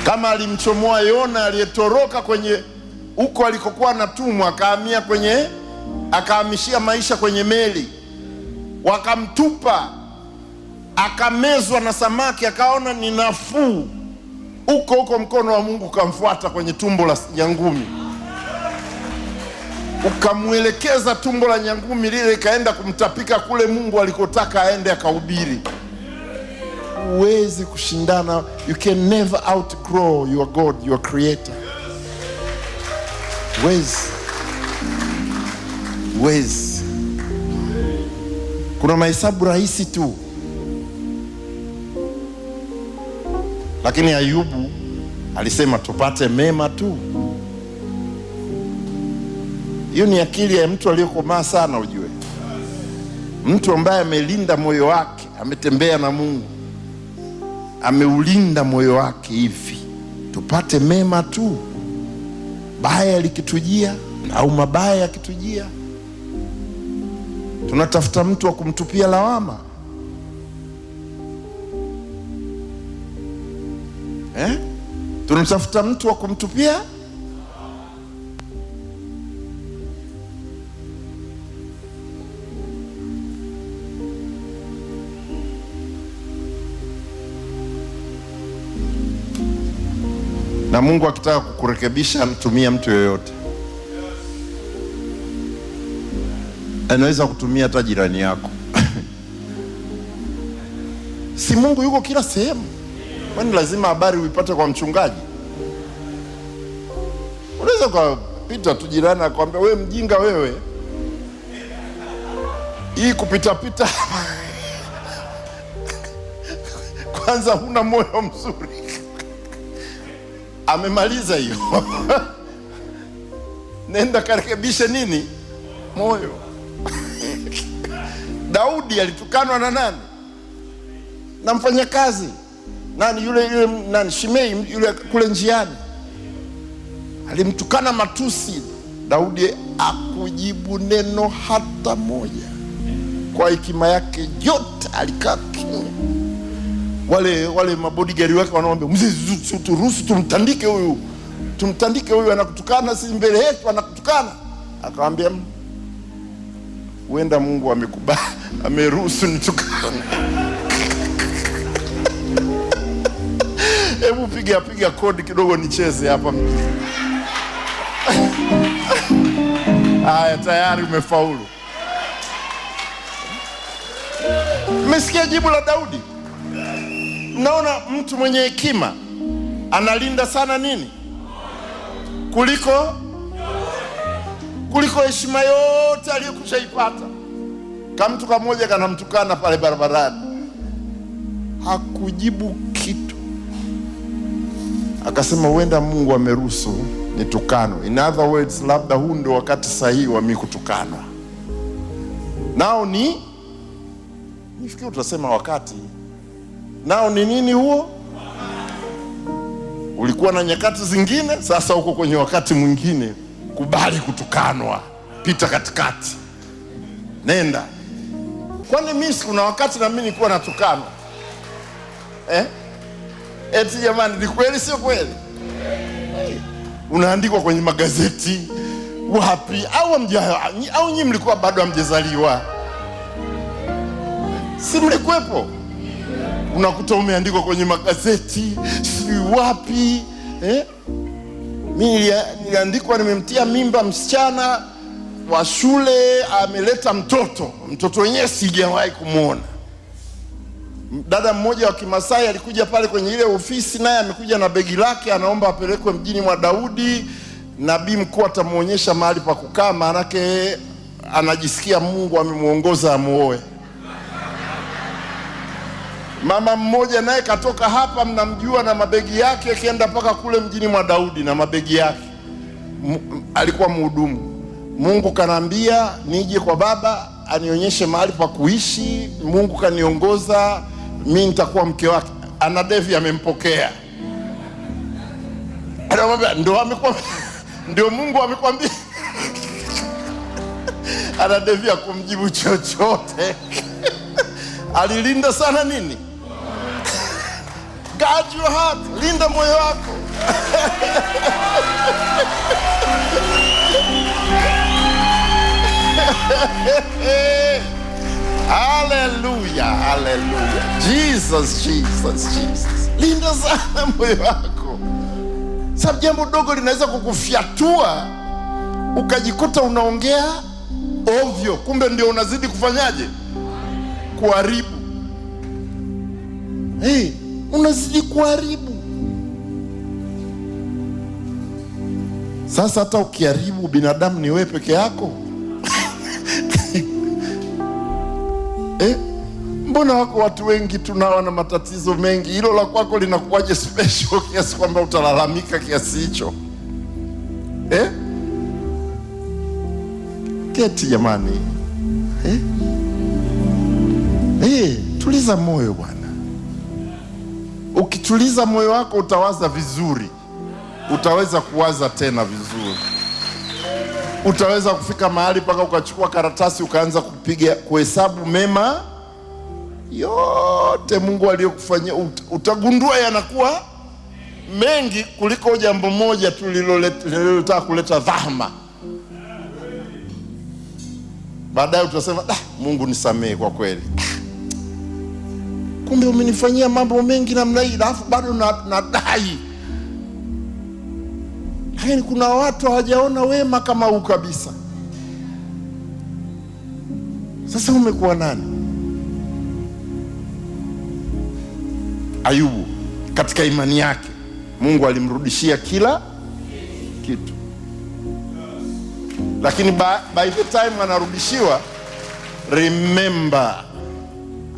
Kama alimchomoa Yona aliyetoroka kwenye huko alikokuwa anatumwa, akahamia kwenye, akahamishia maisha kwenye meli, wakamtupa, akamezwa na samaki, akaona ni nafuu. Huko huko mkono wa Mungu ukamfuata kwenye tumbo la nyangumi, ukamwelekeza tumbo la nyangumi lile, ikaenda kumtapika kule Mungu alikotaka aende akahubiri. Huwezi kushindana, you can never outgrow your God, your creator. Huwezi, huwezi. Kuna mahesabu rahisi tu. Lakini Ayubu alisema tupate mema tu. Hiyo ni akili ya mtu aliyekomaa sana, ujue. Mtu ambaye amelinda moyo wake, ametembea na Mungu, ameulinda moyo wake hivi, tupate mema tu. Baya likitujia au mabaya yakitujia, tunatafuta mtu wa kumtupia lawama. Tunatafuta mtu wa kumtupia. Na Mungu akitaka kukurekebisha anatumia mtu yoyote. Anaweza kutumia hata jirani yako. Si Mungu yuko kila sehemu? Kwani lazima habari uipate kwa mchungaji? Unaweza ukapita tu jirani akwambia wewe mjinga wewe. Hii kupita pita kwanza huna moyo mzuri. Amemaliza hiyo. Nenda karekebishe nini? Moyo. Daudi alitukanwa na nani? Na mfanyakazi. Nani yule nani, Shimei yule kule njiani. Alimtukana matusi. Daudi hakujibu neno hata moja. Kwa hekima yake yote alikaa kimya. Wale mabodyguard wake wanamwambia mzee, turuhusu tumtandike huyu. Tumtandike huyu, anakutukana si mbele yetu, anakutukana. Akamwambia huenda Mungu amekubali, ameruhusu nitukane. Hebu piga kodi kidogo nicheze hapa. Haya, tayari umefaulu. Mmesikia jibu la Daudi? Mnaona mtu mwenye hekima analinda sana nini? Kuliko heshima yote aliyokushaipata. Kama mtu kamoja kanamtukana pale barabarani, hakujibu kitu. Akasema huenda Mungu ameruhusu nitukanwe. In other words, labda huu ndio wakati sahihi wa mimi kutukanwa. Nao ni nifikiri utasema wakati. Nao ni nini huo? Ulikuwa na nyakati zingine, sasa uko kwenye wakati mwingine. Kubali kutukanwa, pita katikati, nenda. Kwani mimi kuna wakati na mimi nilikuwa natukanwa? Eti jamani, ni kweli sio kweli? Unaandikwa kwenye magazeti wapi? Au nyinyi mlikuwa bado hamjazaliwa? Si mlikuwepo? Unakuta umeandikwa kwenye magazeti si wapi, eh? Mimi niliandikwa nimemtia mimba msichana wa shule, ameleta mtoto, mtoto wenyewe sijawahi kumuona. Dada mmoja wa Kimasai alikuja pale kwenye ile ofisi, naye amekuja na begi lake, anaomba apelekwe mjini mwa Daudi, nabii mkuu atamuonyesha mahali pa kukaa, maanake anajisikia Mungu amemuongoza amuoe. Mama mmoja naye katoka hapa, mnamjua, na mabegi yake, kenda mpaka kule mjini mwa Daudi na mabegi yake. Alikuwa mhudumu. Mungu kanambia nije kwa baba anionyeshe mahali pa kuishi, Mungu kaniongoza, mimi nitakuwa mke wake. Ana Devi amempokea. Anamwambia ndio amekuwa, ndio Mungu amekwambia. Ana Devi akumjibu chochote. Alilinda sana nini? Guard your heart, linda moyo wako. Hallelujah, hallelujah. Jesus, Jesus, Jesus. Linda sana moyo wako. Sababu jambo dogo linaweza kukufyatua ukajikuta unaongea ovyo, kumbe ndio unazidi kufanyaje? Kuharibu. Hey, unazidi kuharibu. Sasa hata ukiharibu binadamu ni wewe peke yako. Mbona wako watu wengi tunao na matatizo mengi, hilo la kwako linakuwaje special kiasi kwamba utalalamika kiasi hicho? Keti jamani. Tuliza moyo bwana. Ukituliza moyo wako utawaza vizuri, utaweza kuwaza tena vizuri, utaweza kufika mahali mpaka ukachukua karatasi ukaanza kupiga kuhesabu mema yote Mungu aliyokufanyia. Utagundua yanakuwa mengi kuliko jambo moja tu lililotaka kuleta dhahma. Baadaye utasema Mungu nisamehe kwa kweli, kumbe umenifanyia mambo mengi namna hii, alafu bado nadai. Lakini kuna watu hawajaona wema kama huu kabisa. Sasa umekuwa nani? Ayubu katika imani yake Mungu alimrudishia kila kitu, lakini by the time anarudishiwa, remember,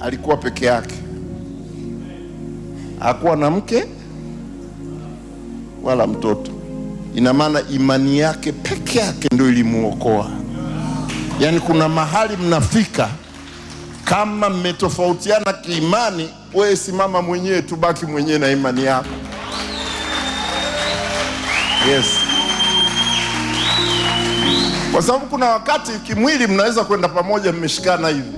alikuwa peke yake, hakuwa na mke wala mtoto. Ina maana imani yake peke yake ndio ilimuokoa. Yaani kuna mahali mnafika kama mmetofautiana kiimani, wewe simama mwenyewe, tubaki mwenyewe na imani yako. Yes. Kwa sababu kuna wakati kimwili mnaweza kwenda pamoja mmeshikana hivi,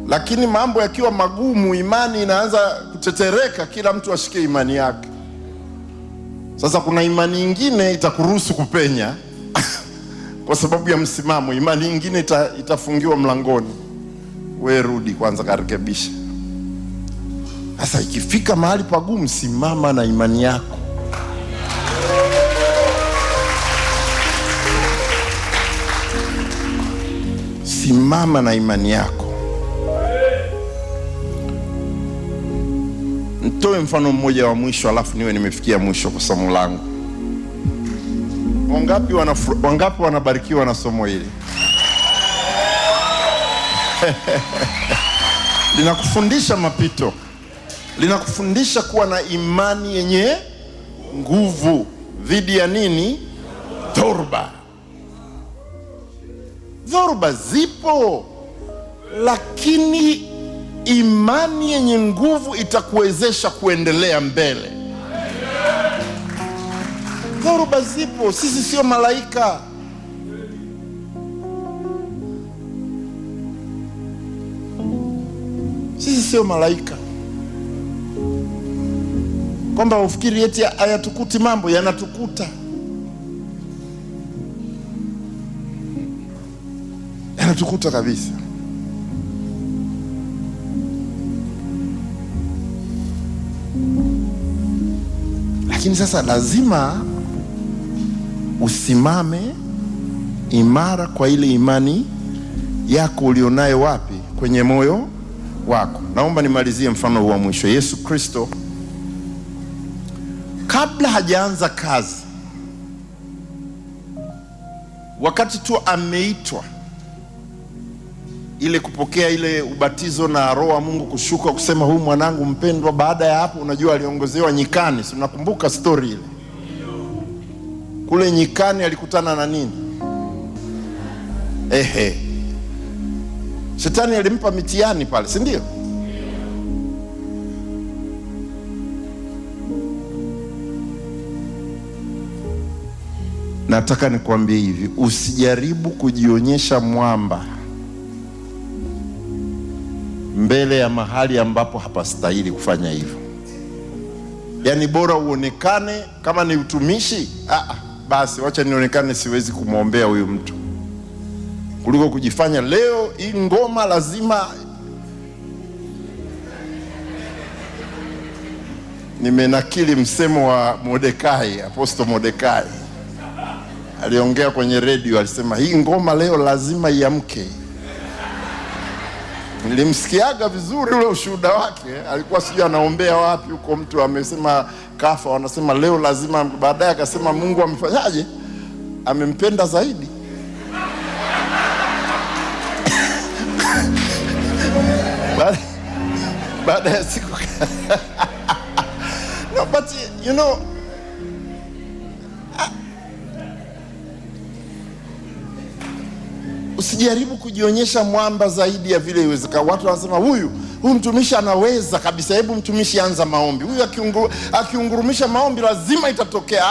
lakini mambo yakiwa magumu, imani inaanza kutetereka, kila mtu ashike imani yake. Sasa kuna imani nyingine itakuruhusu kupenya kwa sababu ya msimamo. Imani nyingine itafungiwa mlangoni, we rudi kwanza karekebisha. Sasa ikifika mahali pagumu, simama na imani yako. Simama na imani yako. Nitoe mfano mmoja wa mwisho alafu niwe nimefikia mwisho kwa somo langu. Wangapi wanabarikiwa na somo hili? Linakufundisha mapito. Linakufundisha kuwa na imani yenye nguvu dhidi ya nini? Dhoruba. Dhoruba zipo, lakini imani yenye nguvu itakuwezesha kuendelea mbele. Dhoruba zipo, sisi sio malaika. Sisi sio malaika. Kwamba ufikiri eti hayatukuti mambo, yanatukuta. Yanatukuta kabisa. Lakini sasa lazima usimame imara kwa ile imani yako ulionayo wapi? Kwenye moyo wako. Naomba nimalizie mfano huu wa mwisho. Yesu Kristo kabla hajaanza kazi, wakati tu ameitwa ile kupokea ile ubatizo na Roho wa Mungu kushuka kusema huyu mwanangu mpendwa. Baada ya hapo, unajua aliongozewa nyikani, si unakumbuka story ile? Kule nyikani alikutana na nini? Ehe, Shetani alimpa mitihani pale, si ndio? Nataka nikwambie hivi, usijaribu kujionyesha mwamba mbele ya mahali ambapo hapastahili kufanya hivyo. Yaani bora uonekane kama ni utumishi, basi wacha nionekane siwezi kumwombea huyu mtu, kuliko kujifanya leo hii ngoma lazima. Nimenakili msemo wa Mordekai, Apostle Mordekai aliongea kwenye radio, alisema hii ngoma leo lazima iamke. Nilimsikiaga vizuri ule ushuhuda wake, alikuwa sijui anaombea wapi huko, mtu amesema kafa, wanasema leo lazima. Baadaye akasema Mungu amefanyaje? Amempenda zaidi. Baada ya siku no, but you know, usijaribu kujionyesha mwamba zaidi ya vile iwezekana. Watu wanasema huyu mtumishi anaweza kabisa, hebu mtumishi anza maombi, huyu akiungurumisha maombi lazima itatokea.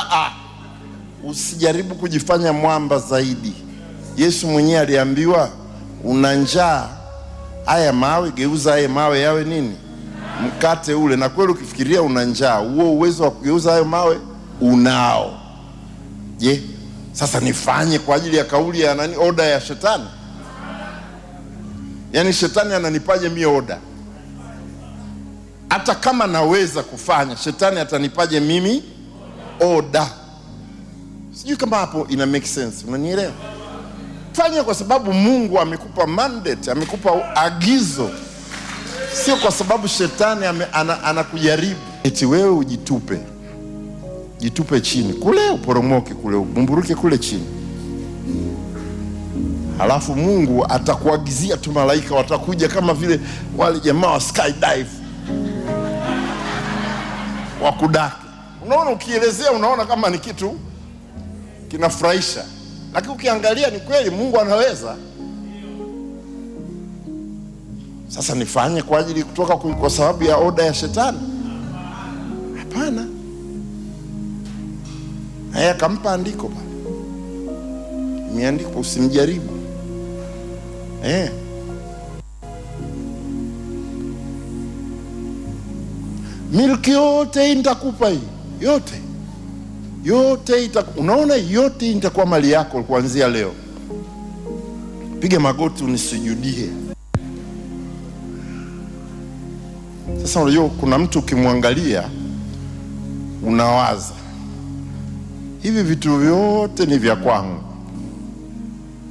Usijaribu kujifanya mwamba zaidi. Yesu mwenyewe aliambiwa una njaa, haya mawe geuza haya mawe yawe nini? Mkate ule. Na kweli ukifikiria una njaa, huo uwezo wa kugeuza hayo mawe unao. Je, sasa nifanye kwa ajili ya kauli ya nani? Oda ya shetani? Yaani shetani ananipaje mimi oda? Hata kama naweza kufanya, shetani atanipaje mimi oda? Sijui kama hapo ina make sense, unanielewa? Fanya kwa sababu Mungu amekupa mandate, amekupa agizo, sio kwa sababu shetani anakujaribu eti wewe ujitupe. Jitupe chini kule, uporomoke kule, ubumburuke kule chini, halafu Mungu atakuagizia tu malaika watakuja kama vile wale jamaa wa skydive wakudaki. Unaona, ukielezea unaona kama ni kitu kinafurahisha, lakini ukiangalia ni kweli Mungu anaweza. Sasa nifanye kwa ajili kutoka kwa sababu ya oda ya shetani? Hapana. Haya, akampa andiko pale, imeandikwa usimjaribu. Milki yote hii nitakupa, hii yote yote unaona, yote nitakuwa mali yako kuanzia leo. Piga magoti unisujudie. Sasa unajua kuna mtu ukimwangalia unawaza hivi vitu vyote ni vya kwangu,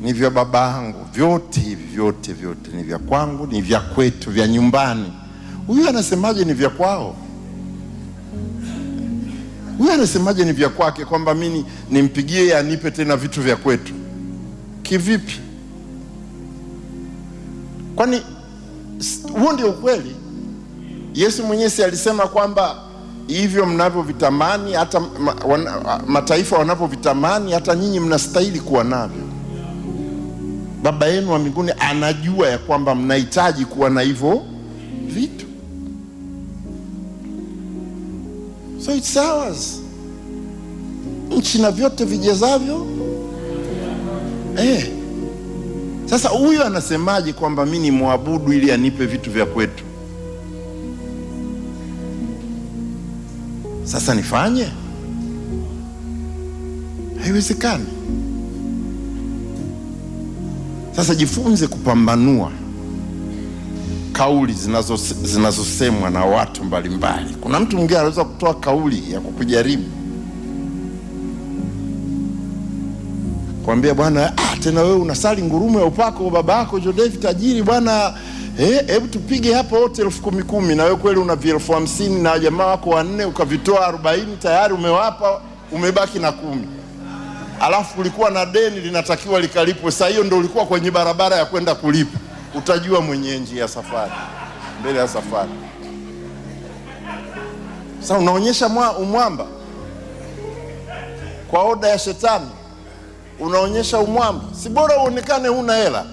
ni vya babangu, vyote hivi, vyote vyote ni vya kwangu, ni vya kwetu, vya nyumbani. Huyu anasemaje ni vya kwao? Huyu anasemaje ni vya kwake, kwamba mimi nimpigie anipe tena vitu vya kwetu? Kivipi? Kwani huo ndio ukweli? Yesu mwenyewe si alisema kwamba hivyo mnavyovitamani, hata mataifa wanavyovitamani, hata nyinyi mnastahili kuwa navyo. Baba yenu wa mbinguni anajua ya kwamba mnahitaji kuwa na hivyo vitu. So it's ours. Nchi na vyote vijazavyo. Sasa huyu anasemaje kwamba mimi ni muabudu ili anipe vitu vya kwetu? Sasa nifanye? Haiwezekani. Sasa jifunze kupambanua kauli zinazosemwa na watu mbalimbali. Kuna mtu mwingine anaweza kutoa kauli ya kukujaribu, kuambia bwana, tena wewe unasali ngurumo ya upako, baba yako Jodevi tajiri bwana, hebu tupige hapa wote 10,000 na wewe kweli una 50,000 na jamaa wako 4 ukavitoa 40 tayari umewapa, umebaki na 10. Alafu kulikuwa na deni linatakiwa likalipwe, saa hiyo ndio ulikuwa kwenye barabara ya kwenda kulipa. Utajua mwenyewe njia ya safari, mbele ya safari. Sasa unaonyesha umwamba kwa oda ya shetani, unaonyesha umwamba. Si bora uonekane huna hela?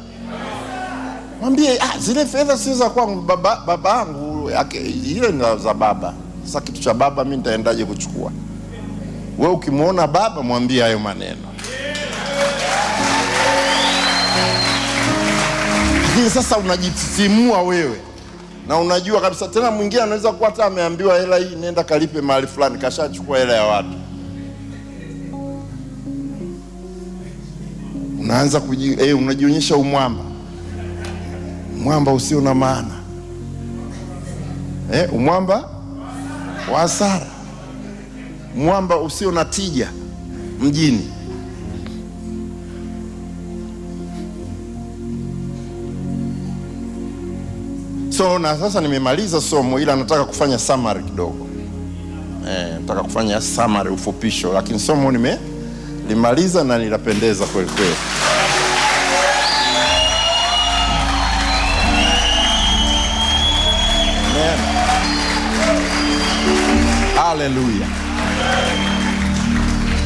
Mwambie zile fedha si za kwangu, babangu, ile ni za baba. Sasa kitu cha baba mimi nitaendaje kuchukua? Wewe ukimuona baba mwambie hayo maneno. Lakini sasa unajitisimua wewe na unajua kabisa. Tena mwingine anaweza kuwa hata ameambiwa hela hii nenda kalipe mahali fulani, kashachukua hela ya watu. Unaanza unajionyesha umwamba. Mwamba usio na maana. Umwamba wa hasara. Mwamba usio na tija mjini. So na sasa nimemaliza somo, ila nataka kufanya summary kidogo. Nataka kufanya summary, ufupisho, lakini somo nimelimaliza na linapendeza kweli kweli. Amen. Hallelujah.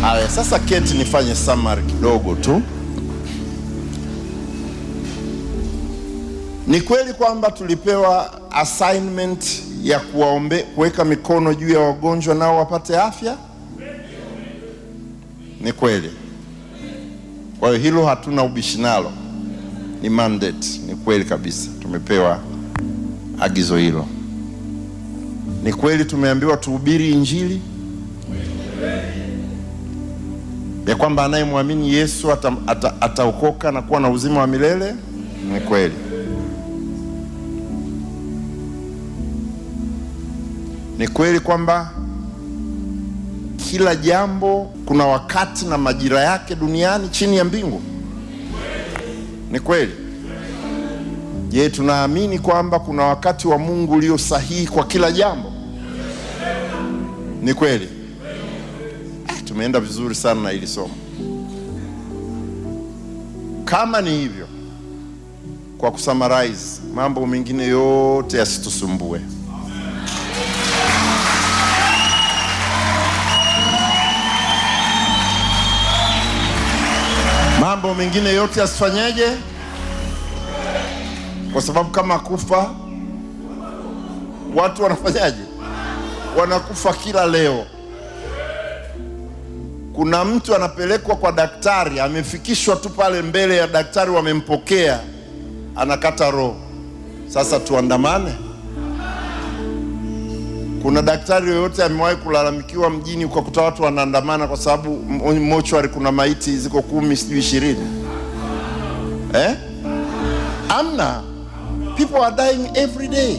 Haya, sasa keti nifanye summary kidogo tu. Ni kweli kwamba tulipewa assignment ya kuweka mikono juu ya wagonjwa nao wapate afya? Ni kweli. Kwa hiyo hilo hatuna ubishi nalo. Ni mandate, ni kweli kabisa. Tumepewa agizo hilo. Ni kweli tumeambiwa tuhubiri Injili, ya kwamba anayemwamini Yesu ataokoka na kuwa na uzima wa milele. Ni kweli. Ni kweli kwamba kila jambo kuna wakati na majira yake duniani chini ya mbingu. Ni kweli. Je, tunaamini kwamba kuna wakati wa Mungu ulio sahihi kwa kila jambo? Ni kweli. Tumeenda vizuri sana na hili somo. Kama ni hivyo, kwa kusummarize, mambo mengine yote yasitusumbue. Mambo mengine yote yasifanyeje? Kwa sababu kama kufa, watu wanafanyaje? Wanakufa kila leo. Kuna mtu anapelekwa kwa daktari, amefikishwa tu pale mbele ya daktari, wamempokea, anakata roho. Sasa tuandamane? Kuna daktari yoyote amewahi kulalamikiwa mjini ukakuta watu wanaandamana kwa sababu mochwari kuna maiti ziko 10 sijui 20? Amna. People are dying every day.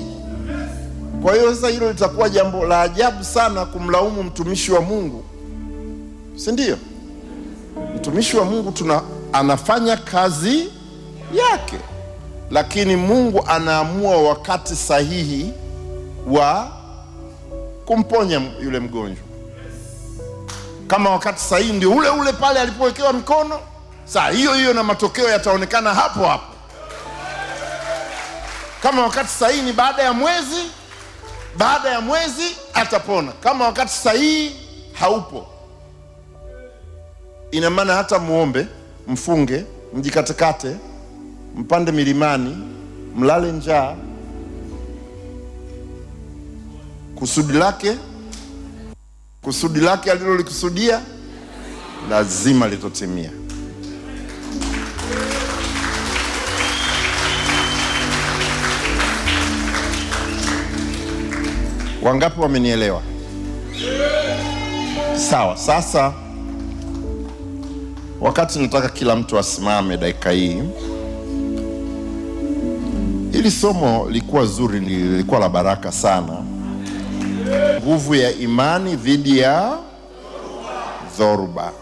Kwa hiyo sasa hilo litakuwa jambo la ajabu sana kumlaumu mtumishi wa Mungu, si ndio? Mtumishi wa Mungu anafanya kazi yake, lakini Mungu anaamua wakati sahihi wa kumponya yule mgonjwa. Kama wakati sahihi ndio ule ule pale alipowekewa mikono, saa hiyo hiyo na matokeo yataonekana hapo hapo. Kama wakati sahihi ni baada ya mwezi, baada ya mwezi atapona. Kama wakati sahihi haupo, ina maana hata muombe, mfunge, mjikatekate, mpande milimani, mlale njaa, kusudi lake alilolikusudia lazima litotimia. Wangapi wamenielewa? Sawa, sasa wakati nataka kila mtu asimame dakika hii. Hili somo lilikuwa zuri, lilikuwa la baraka sana. Nguvu ya imani dhidi ya dhoruba.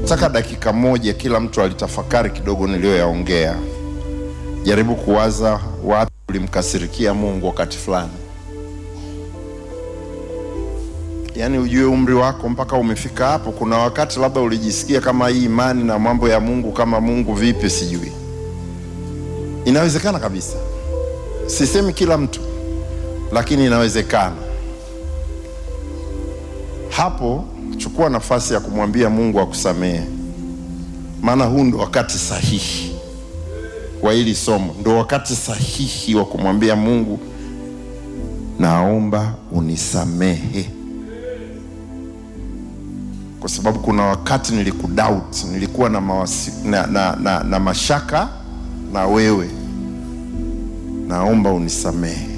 Nataka dakika moja kila mtu alitafakari kidogo niliyoyaongea. Jaribu kuwaza wapi ulimkasirikia Mungu wakati fulani. Yaani ujue umri wako mpaka umefika hapo, kuna wakati labda ulijisikia kama hii imani na mambo ya Mungu kama Mungu vipi sijui. Inawezekana kabisa. Sisemi kila mtu, lakini inawezekana. Hapo chukua nafasi ya kumwambia Mungu akusamehe. Maana huu ndo wakati sahihi wa hili somo, ndo wakati sahihi wa kumwambia Mungu, naomba unisamehe. Kwa sababu kuna wakati nilikudoubt, nilikuwa na mashaka na wewe. Naomba unisamehe.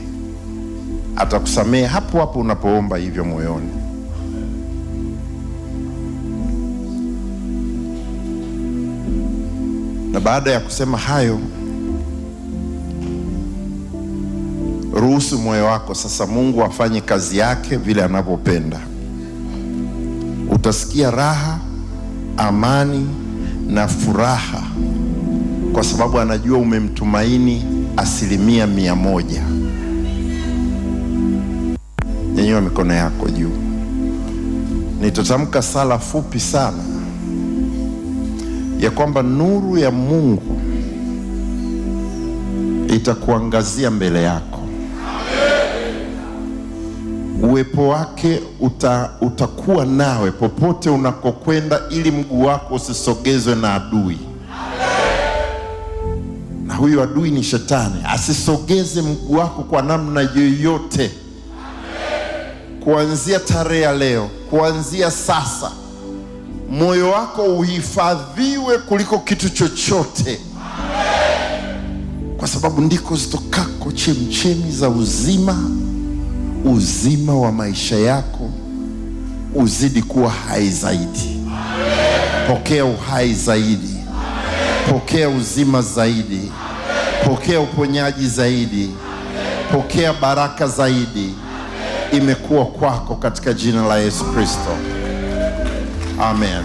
Atakusamehe hapo hapo unapoomba hivyo moyoni. Na baada ya kusema hayo, ruhusu moyo wako sasa Mungu afanye kazi yake vile anavyopenda. Utasikia raha, amani na furaha, kwa sababu anajua umemtumaini 100%. Nyanyua mikono yako juu. Nitatamka sala fupi sana ya kwamba nuru ya Mungu itakuangazia mbele yako. Uwepo wake utakuwa nawe popote unakokwenda, ili mguu wako usisogezwe na adui. Na huyu adui ni shetani, asisogeze mguu wako kwa namna yoyote. Kuanzia tarehe ya leo, kuanzia sasa, moyo wako uhifadhiwe kuliko kitu chochote. Kwa sababu ndiko zitokako chemchemi za uzima. Uzima wa maisha yako uzidi kuwa hai zaidi. Pokea uhai zaidi. Pokea uzima zaidi. Pokea uponyaji zaidi. Pokea baraka zaidi. Imekuwa kwako katika jina la Yesu Kristo. Amen.